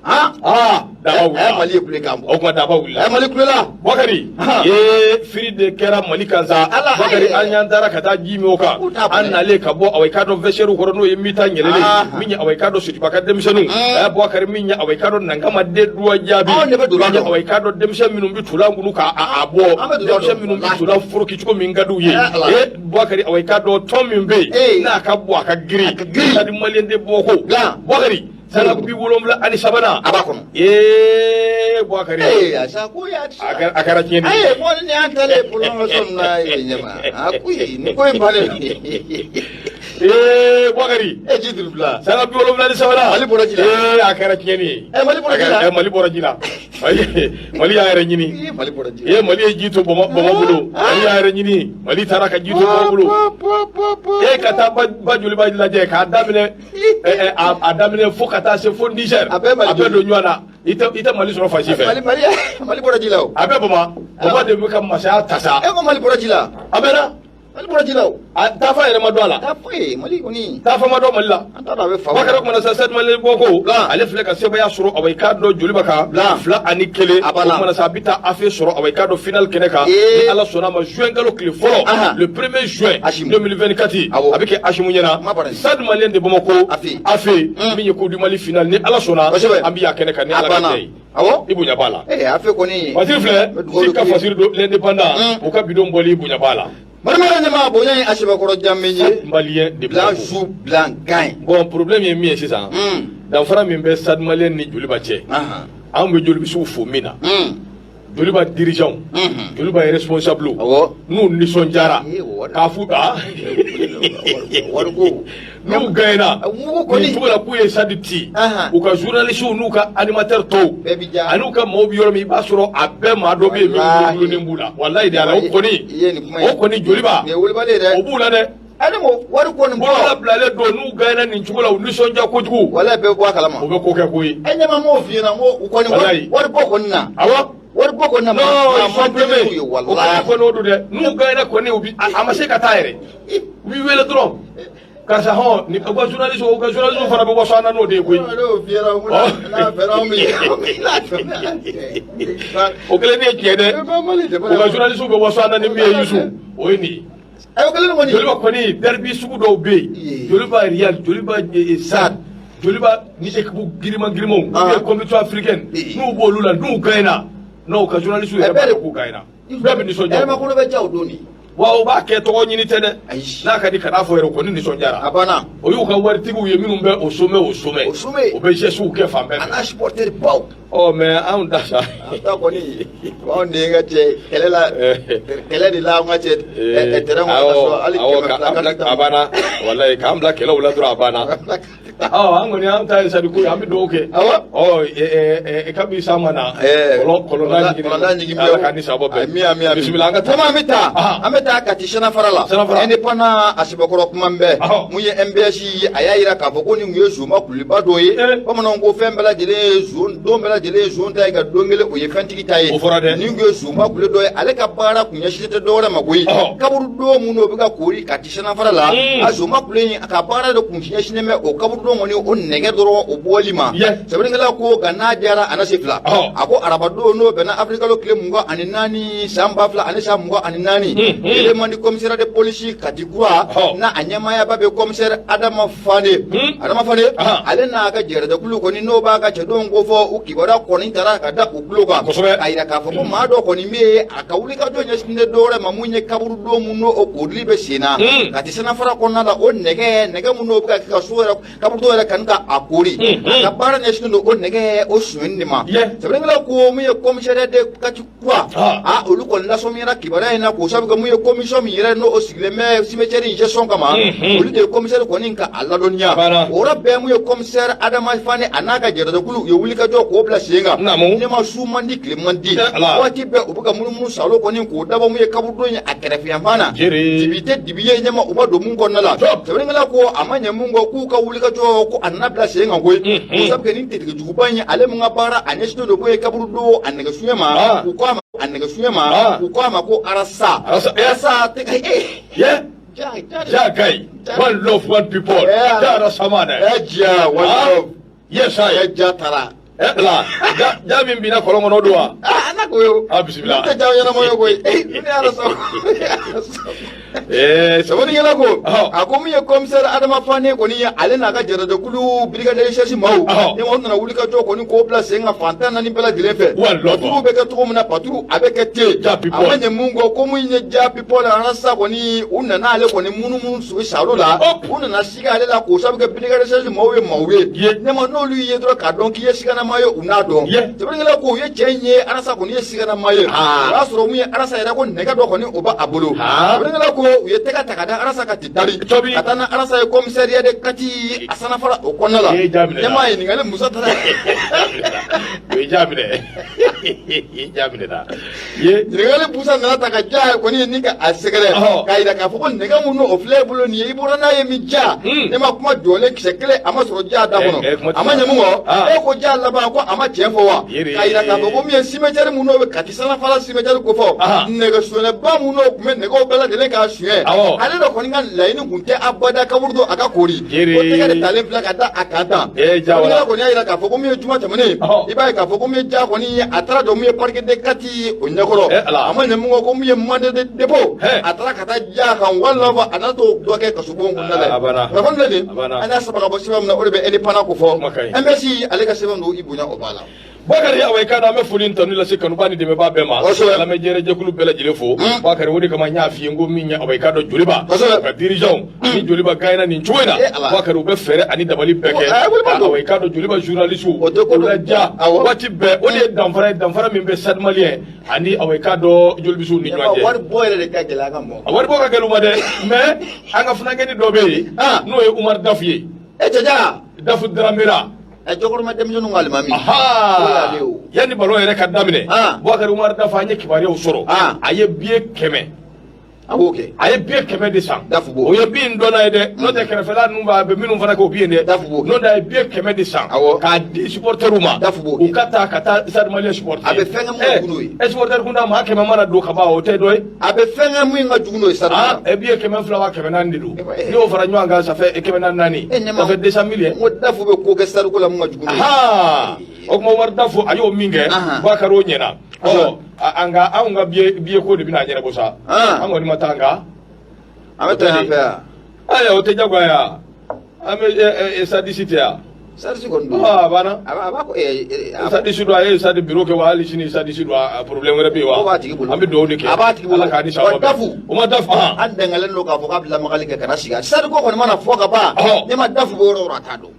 Han. Aa, daba wulila. Mali ye kulekan bɔ. O kuma, daba wulila. Mali kulela. Bakari, ye firi de kɛra Mali kan sa. Ala, Bakari, ayi. an y'an taara ka taa ji min o kan. U t'a bɔ An dɛ. nalen ka bɔ, awa, i k'a dɔn, vestiaire kɔrɔ, n'o ye mi-temps yɛlɛlen. Min ye, awa, i k'a dɔn, Sotiba ka denmisɛnninw. Bakari, min ye, awa, i k'a dɔn, Nankama den duwa jaabi. Anw de bɛ don Min ye, dɔn. awa, i k'a dɔn, denmisɛn minnu bɛ tulan kunu k'a a bɔ. An bɛ don dɔn. Denmisɛn minnu bɛ tulan foroki cogo min ka d'u ye. Ala. Bakari, awa, i k'a dɔn, tɔn min bɛ yen n'a ka bon, a ka girin. A ka girin. Stade Malien de Bamako. Bakari, sanga 73nan. A b'a kɔnɔ. Bakari. A sa ko ya. A kɛra tiɲɛni ye. Ayi, ko ni an taalen prolongation na ye ɲɛma. A ko nin ko in bannen. Bakari. Ji duuru bila. Sanga 73nan. Mali bɔra ji la. A kɛra tiɲɛni ye. Mali bɔra ji la. Mali bɔra ji la. Mali y'a yɛrɛ ɲini. Mali bɔra ji la. Mali ye ji to Bama bolo. Mali y'a yɛrɛ ɲini. Mali taara ka ji to Bama bolo. Ka taa ba joliba lajɛ k'a daminɛ a daminɛ fo ka taa se fo Niger. A bɛɛ Mali A bɛɛ don ɲɔgɔn na. I tɛ Mali sɔrɔ fan si fɛ. Mali Mali Mali bɔra ji la o. A bɛɛ Bama. Bama de bɛ ka masaya ta sa. E ko Mali bɔra ji la. A bɛɛ Mali bɔra ji la o. A taafa yɛrɛ ma dɔn a la. Taa foyi Mali kɔni. Taafa ma dɔn Mali la. An t'a dɔn a bɛ fa. Bakari, kumana sa, Stade Malien Bamako, ale filɛ ka sebaaya sɔrɔ, awa, i k'a dɔn, Joliba kan 2-1. A banna. O kumana sa, a bɛ taa AFE sɔrɔ, awa, i k'a dɔn, final kɛnɛ kan. Ni Ala sɔnna a ma, juin kalo tile fɔlɔ, le 1er juin Asimu. 2024, a bɛ kɛ Asimu ɲɛna. Kuma banna. Stade Malien de Bamako, AFE. AFE, min ye Coupe du Mali final, ni Ala sɔnna, an bɛ y'a kɛnɛ kan ni A Ala ka banna. jɛ ye. Awɔ. I bonya b'a la. AFE kɔni. Fasiri filɛ, N bɛ dugawu si ka k'u ye. Fasiri don l'indépendant, u ka bidon bɔli, i bonya b'a la. Marimara ɲɛma, bonya ye a sɛbɛkɔrɔ danbe ye. Malien de Blanc Bamako. joue blanc gagne. Bon, problème ye min ye sisan, danfara min bɛ Stade Malien ni Joliba cɛ, anw bɛ Jolibisiw fo min na, Joliba dirigeant, Joliba responsable, n'u nisɔndiyara Eh, wari. k'a f'u ah Wariko. n'u gagnera Mugu kɔni. nin cogo la k'u ye Stade ci, u ka journalistes n'u ka animateurs tɔw Bɛɛ bi diya. ani u ka maaw bɛ yɔrɔ min, i b'a sɔrɔ a bɛɛ maa dɔ bɛ yen min Walahi. gulonnen b'u la, walayi de Ala, o kɔni I ye nin kuma ye. o kɔni Joliba Nin ye wolobali ye dɛ. o b'u la dɛ. Ne ko wari ko nin bɔ. Bolola bilalen don, n'u gagnera nin cogo la, u nisɔndiya kojugu, Walayi, bɛɛ bɛ bɔ a kalama. o bɛ ko kɛ ko ye. Ɲɛma m'o f'i ɲɛna, n ko u kɔni Walayi. wari bɔ kɔni na. Wari bɔ kɔni na. Non, maa ils sont man teli premiers. u ye O walayi. kɔni o don dɛ. N'u gagnera kɔni, u bi a ma se ka taa yɛrɛ. U b'i wele dɔrɔn. Karisa hɔn, ni u ka journaliste fana bɛ waso an na n'o de ye koyi. Ne y'o f'i ɲɛna, n ko n'a fɛrɛ anw bɛ O kelen de ye tiɲɛ dɛ. U ka journaliste bɛ waso an na ni min ye, Yusu, o ye nin ye. O kelen kɔni. Joliba kɔni, derby sugu dɔw bɛ yen. Joliba Real, Joliba Stade, Joliba ni équipe giriman girimanw, ou bien compétition africaine, n'u b'olu la, n'u gagnera, non, u ka journaliste yɛrɛ b'a dɔn k'u gagnera. Bɛɛ bɛ nisɔndiya. Ɛrɛma kɔnɔ bɛ ja o don de. Wa u b'a kɛ tɔgɔ ɲini tɛ dɛ. Ayi. N'a ka di kan'a fɔ yɛrɛ, o kɔni nisɔndiyara. A banna. O y'u ka waritigiw ye minnu bɛ au sommet, au sommet. Au sommet. O bɛ gestew kɛ fan bɛɛ A fɛ. n'a supporter baw. Ɔ, mais anw ta sa. An ta kɔni, anw de ye ka cɛ kɛlɛ la, kɛlɛ de la, an ka cɛ terrain kɔnɔ ka sɔrɔ hali 200 k'an bila carte a banna, walayi, k'an bila kɛlɛw la dɔrɔn, a banna. Ɔ, an kɔni, an ta ye sadi ko ye, an bɛ dugawu kɛ. Ɔ, kabi san ma na, kɔlɔnda ɲigin, kɔlɔnda ɲigin. Ala k'an ni sababa bɛn. Ami, ami, ami. Bisimila, an ka taa. Tama, an bɛ taa, an bɛ taa Kati Sanafara la. Sanafara. Indépendant a sɛbɛkɔrɔ kuma bɛɛ. Mun ye MBS ye, a y'a yira k'a fɔ ko nin kun ye zoma kuliba dɔ ye. Bamananw ko fɛn bɛɛ lajɛlen ye zon, don bɛɛ lajɛlen ye zon ta ye, ka don kelen o ye fɛntigi ta ye. O fɔra dɛ. Nin kun ye zoma kule dɔ ye, ale ka baara kun ɲɛsinnen tɛ dɔwɛrɛ ma koyi. Kaburu don minnu o bɛ ka koori Kati Sanafara la, a zoma kule in, a ka baara de kun ɲɛsinnen bɛ o kaburu don kɔni, o nɛgɛ dɔrɔn o bɔli ma. Sɛbɛnnikɛla ko nka n'a diyara a na se fila. A ko arabadon, n'o bɛnna avril kalo tile 24 san 2024. Élément du commissariat de police Kati Kura n'a a ɲɛmaayaba bɛ commissaire Adama Fane, Adama Fane, ale n'a ka jɛrɛjɛkulu kɔni n'o b'a ka cɛdenw ko fɔ, u kibaruya kɔni taara ka da u tulo kan k'a jira k'a fɔ ko maa dɔ kɔni bɛ yen, a ka wulikajɔ ɲɛsinnen tɛ dɔwɛrɛ ma mun ye kaburudon mun n'o o koorili bɛ sen na Kati Sanafara kɔnɔna la, o nɛgɛ mun n'o bɛ ka kɛ ka so yɛrɛ kaburudo yɛrɛ kani ka a koori, a ka baara ɲɛsinnen don o nɛgɛ o sonyɛni de ma. Sɛbɛnnikɛla ko mun ye commissariat de Kati Kura, aa, olu kɔni lasɔmiyara kibaruya in na k'o sabu kɛ mun ye commission min yɛrɛ n'o sigilen bɛ cimetière in gestion kama, olu de ye commissaire kɔni ka a ladɔnniya. O yɔrɔ bɛɛ, mun ye commissaire Adama Fane a n'a ka jɛrɛjɛkulu, u ye wulikajɔ k'o bila sen kan. Ne ma su man di, tile man di, waati bɛɛ u bɛ ka munumunu salo kɔni k'o dabɔ mun ye kaburudo ye a kɛrɛfɛ yanfan na, dibi tɛ dibi ye ɲɛma u ma don mun kɔnɔna la. Sɛbɛnnikɛla ko a ma ɲɛ mun kɔ, k'u ka wulikajɔ ko a nana bila sen kan koyi, k'o sabu kɛ nin tigɛjuguba in ye, ale mun ka baara a ɲɛsinnen don k'o ye kaburudo a nɛgɛsuɲɛ ma, u ko a ma a nɛgɛsuɲɛ ma, u ko a ma ko arasa arasa tɛ Ja kai, one love, one people. Ja arasa ma dɛ. Ja, one love. Yes, I. Ja tara. La ja min binna kɔlɔn kɔnɔ don wa? Aa, n'a ko yo. A bisimila. Ne tɛ ja ɲɛnama ye koyi, ne arasa. Sɛbɛnnikɛla ko a ko min ye commissaire Adama Fane kɔni ye, ale n'a ka jɛrɛjɛkulu brigade de recherche maaw ni o nana wulikajɔ kɔni k'o bila sen kan fan 14 bɛɛ lajɛlen fɛ. Patrouille bɛ kɛ cogo min na, patrouille a bɛ kɛ ten. A ma ɲɛ mun kɔ, ko mun ye Ja people arasa kɔni, u nana ale kɔni munumunu salo la, u nana siga ale la k'o sabu kɛ brigade de recherche maaw ye maaw ye ne ma n'olu ye dɔrɔn k'a dɔn k'i ye siganama ye, u n'a dɔn. Sɛbɛnnikɛla ko u ye cɛ in ye, arasa kɔni ye siganama ye. O y'a sɔrɔ mun ye arasa yɛrɛ ko nɛgɛ dɔ kɔni o b'a bolo. Sɛbɛnnikɛla ko u ye tɛgɛ ta ka da arasa kan ten dari ka taa na arasa ye commissariat de Kati a sanafara o kɔnɔna la. Ne m'a ɲininkali Musa taara. O ye ja minɛ, ja minɛ na. Ɲininkali Musa nana ta ka ja kɔni ni ka a sɛgɛrɛ k'a jira k'a fɔ ko nɛgɛ mun o filɛ e bolo nin ye, i bɔra n'a ye min ja, ne ma kuma jɔlen kisɛ kelen a ma sɔrɔ ja da kɔnɔ. A ma ɲɛ mun kɔ, e ko ja laban ko a ma tiɲɛ fɔ wa, k'a jira k'a fɔ ko min ye cimetière mun n'o bɛ Kati Sanafara cimetière ko fɔ, nɛgɛsonyɛba mun n'o tun bɛ nɛgɛw bɛɛ lajɛlen k'a suɲɛ, ale de kɔni ka laɲini tun tɛ abada kaburudo a ka koori, ko tɛgɛ de talen filɛ ka da a kan tan. Kɔni y'a jira k'a fɔ ko min ye juma tɛmɛnen, i b'a ye k'a fɔ ko min ye ja kɔni ye, a taara jɔ min ye parquet de Kati o ɲɛkɔrɔ. A ma ɲɛ mun kɔ, ko min ye mandat de dépôt a taara ka taa ja kan walima a n'a t'o dɔ kɛ kasobon kɔnɔna la. Kunnafoni filɛ nin, an y'a saba ka bɔ sɛbɛn min na, o de bɛ Indépendant ko fɔ, MSI ale ka sɛbɛn don, i bonya o b'a la. Bakari, awa, i k'a dɔn an bɛ foli ni tanu lase kanuba ni dɛmɛbaa bɛɛ ma. Lamɛnjɛrɛjɛkulu bɛɛ lajɛlen fo. Bakari, o de kama n y'a f'i ye n ko min ye, awa, i k'a dɔn Joliba ka dirigeant ni Joliba gagnera nin cogo in na, Bakari, u bɛ fɛɛrɛ ani dabali bɛɛ kɛ, awa, i k'a dɔn Joliba journaliste o laja waati bɛɛ. O de ye danfara ye, danfara min bɛ Stade Malien ani, awa, i k'a dɔn Jolibisiw ni ɲɔgɔn cɛ. Wari bɔ yɛrɛ de ka gɛlɛn an ka mɔgɔ. A wari bɔ ka gɛlɛn u ma dɛ, mais an ka funankɛnin dɔ bɛ yen n'o ye Umar Dafu ye. E cɛja. Dafu Daramera. Ɛ, jɔkɔrɔma denmisɛnninw ka alimami. Yanni ballon yɛrɛ ka daminɛ, Bubakari Umar Dafu, an ye kibaruyaw sɔrɔ, a ye billet 100 A b'o kɛ. A ye billet 100 de san. Dafu b'o. O ye bin dɔnna ye dɛ, n'o tɛ kɛrɛfɛla ninnu b'a bɛ minnu fana kɛ o bi yen dɛ. Dafu b'o kɛ. N'o tɛ a ye billet 100 de san. K'a di supporteriw ma. Dafu b'o kɛ. U ka taa ka taa Stade Malien supporter. A bɛ fɛn kɛ mun ka jugu n'o ye. Ɛ, supporter kunda maa 100 mana don ka ban, o tɛ dɔ ye. A bɛ fɛn kɛ mun ka jugu n'o ye Stade. Aa, billet 200 wa 400 de don. N'i y'o fara ɲɔgɔn kan, ça fait 400 4, ça fait 200 000 ye. N ko Dafu bɛ ko kɛ Stade ko la mun ka jugu n'o ye. O tuma Umar Dafu, a y'o min kɛ, Bakari, o ɲɛna. Ɔ, an ka anw ka billet ko de bɛna ɲɛnabɔ sa. An kɔni ma taa nka. An bɛ taa yan fɛ yan. Ayiwa, o tɛ jagoya ye, an bɛ Stade tɛ yan. Stade kɔni don. A banna. A b'a ko. Stade don, a ye stade bureau kɛ wa, hali sini stade don, a problème wɛrɛ bɛ yen wa? O b'a tigi bolo. An bɛ dugawu de kɛ. A b'a tigi bolo. Ala k'a ni sababa bɛn. Dafu. O ma Dafu. An dɛngɛlen don k'a fɔ k'a bɛ lamagali kɛ ka na sigi. Stade ko kɔni mana fɔ ka ban. Ne ma Dafu bɛ yɔrɔ o yɔrɔ, a t'a dɔn.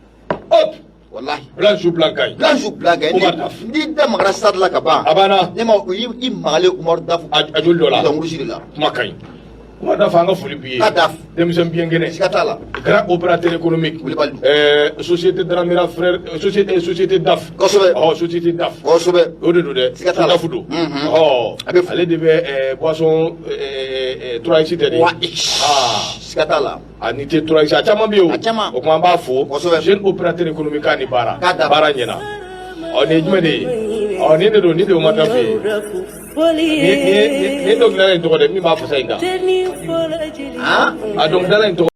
Hop. Wallahi. Blanc su blanc ka ɲi. Blanc su blanc ka ɲi. Umar Dafu. N'i da magara stade la ka ban. A banna. Ne ma i magalen Umaru Dafu. A joli dɔ la. Dɔnkulusi de la. Kuma ka ɲi. Umar Dafu, an ka foli b'i ye. Ka Dafu. Denmisɛn bien kɛnɛ. Siga t'a la. Grand opérateur économique. Wulibali don. Société Dramera frère, société DAF. Kosɛbɛ. Ɔ, société DAF. Kosɛbɛ. O de don dɛ. Siga t'a la. DAF don. Ɔ, A bɛ fo. Ale de bɛ boisson 3X tɛ de. 3X. Siga t'a la. A ni tɛ 3X, a caman bɛ yen o. A caman. O tuma an b'a fo. Kosɛbɛ. Jeune opérateur économique k'a ni baara. K'a da. Baara ɲɛna. Ɔ, nin ye jumɛn de ye? Ɔ, nin de don, nin de ye Umar Dafu ye. Nin dɔnkilidala in tɔgɔ dɛ, min b'a fasa in da. A dɔnkilidala in tɔgɔ.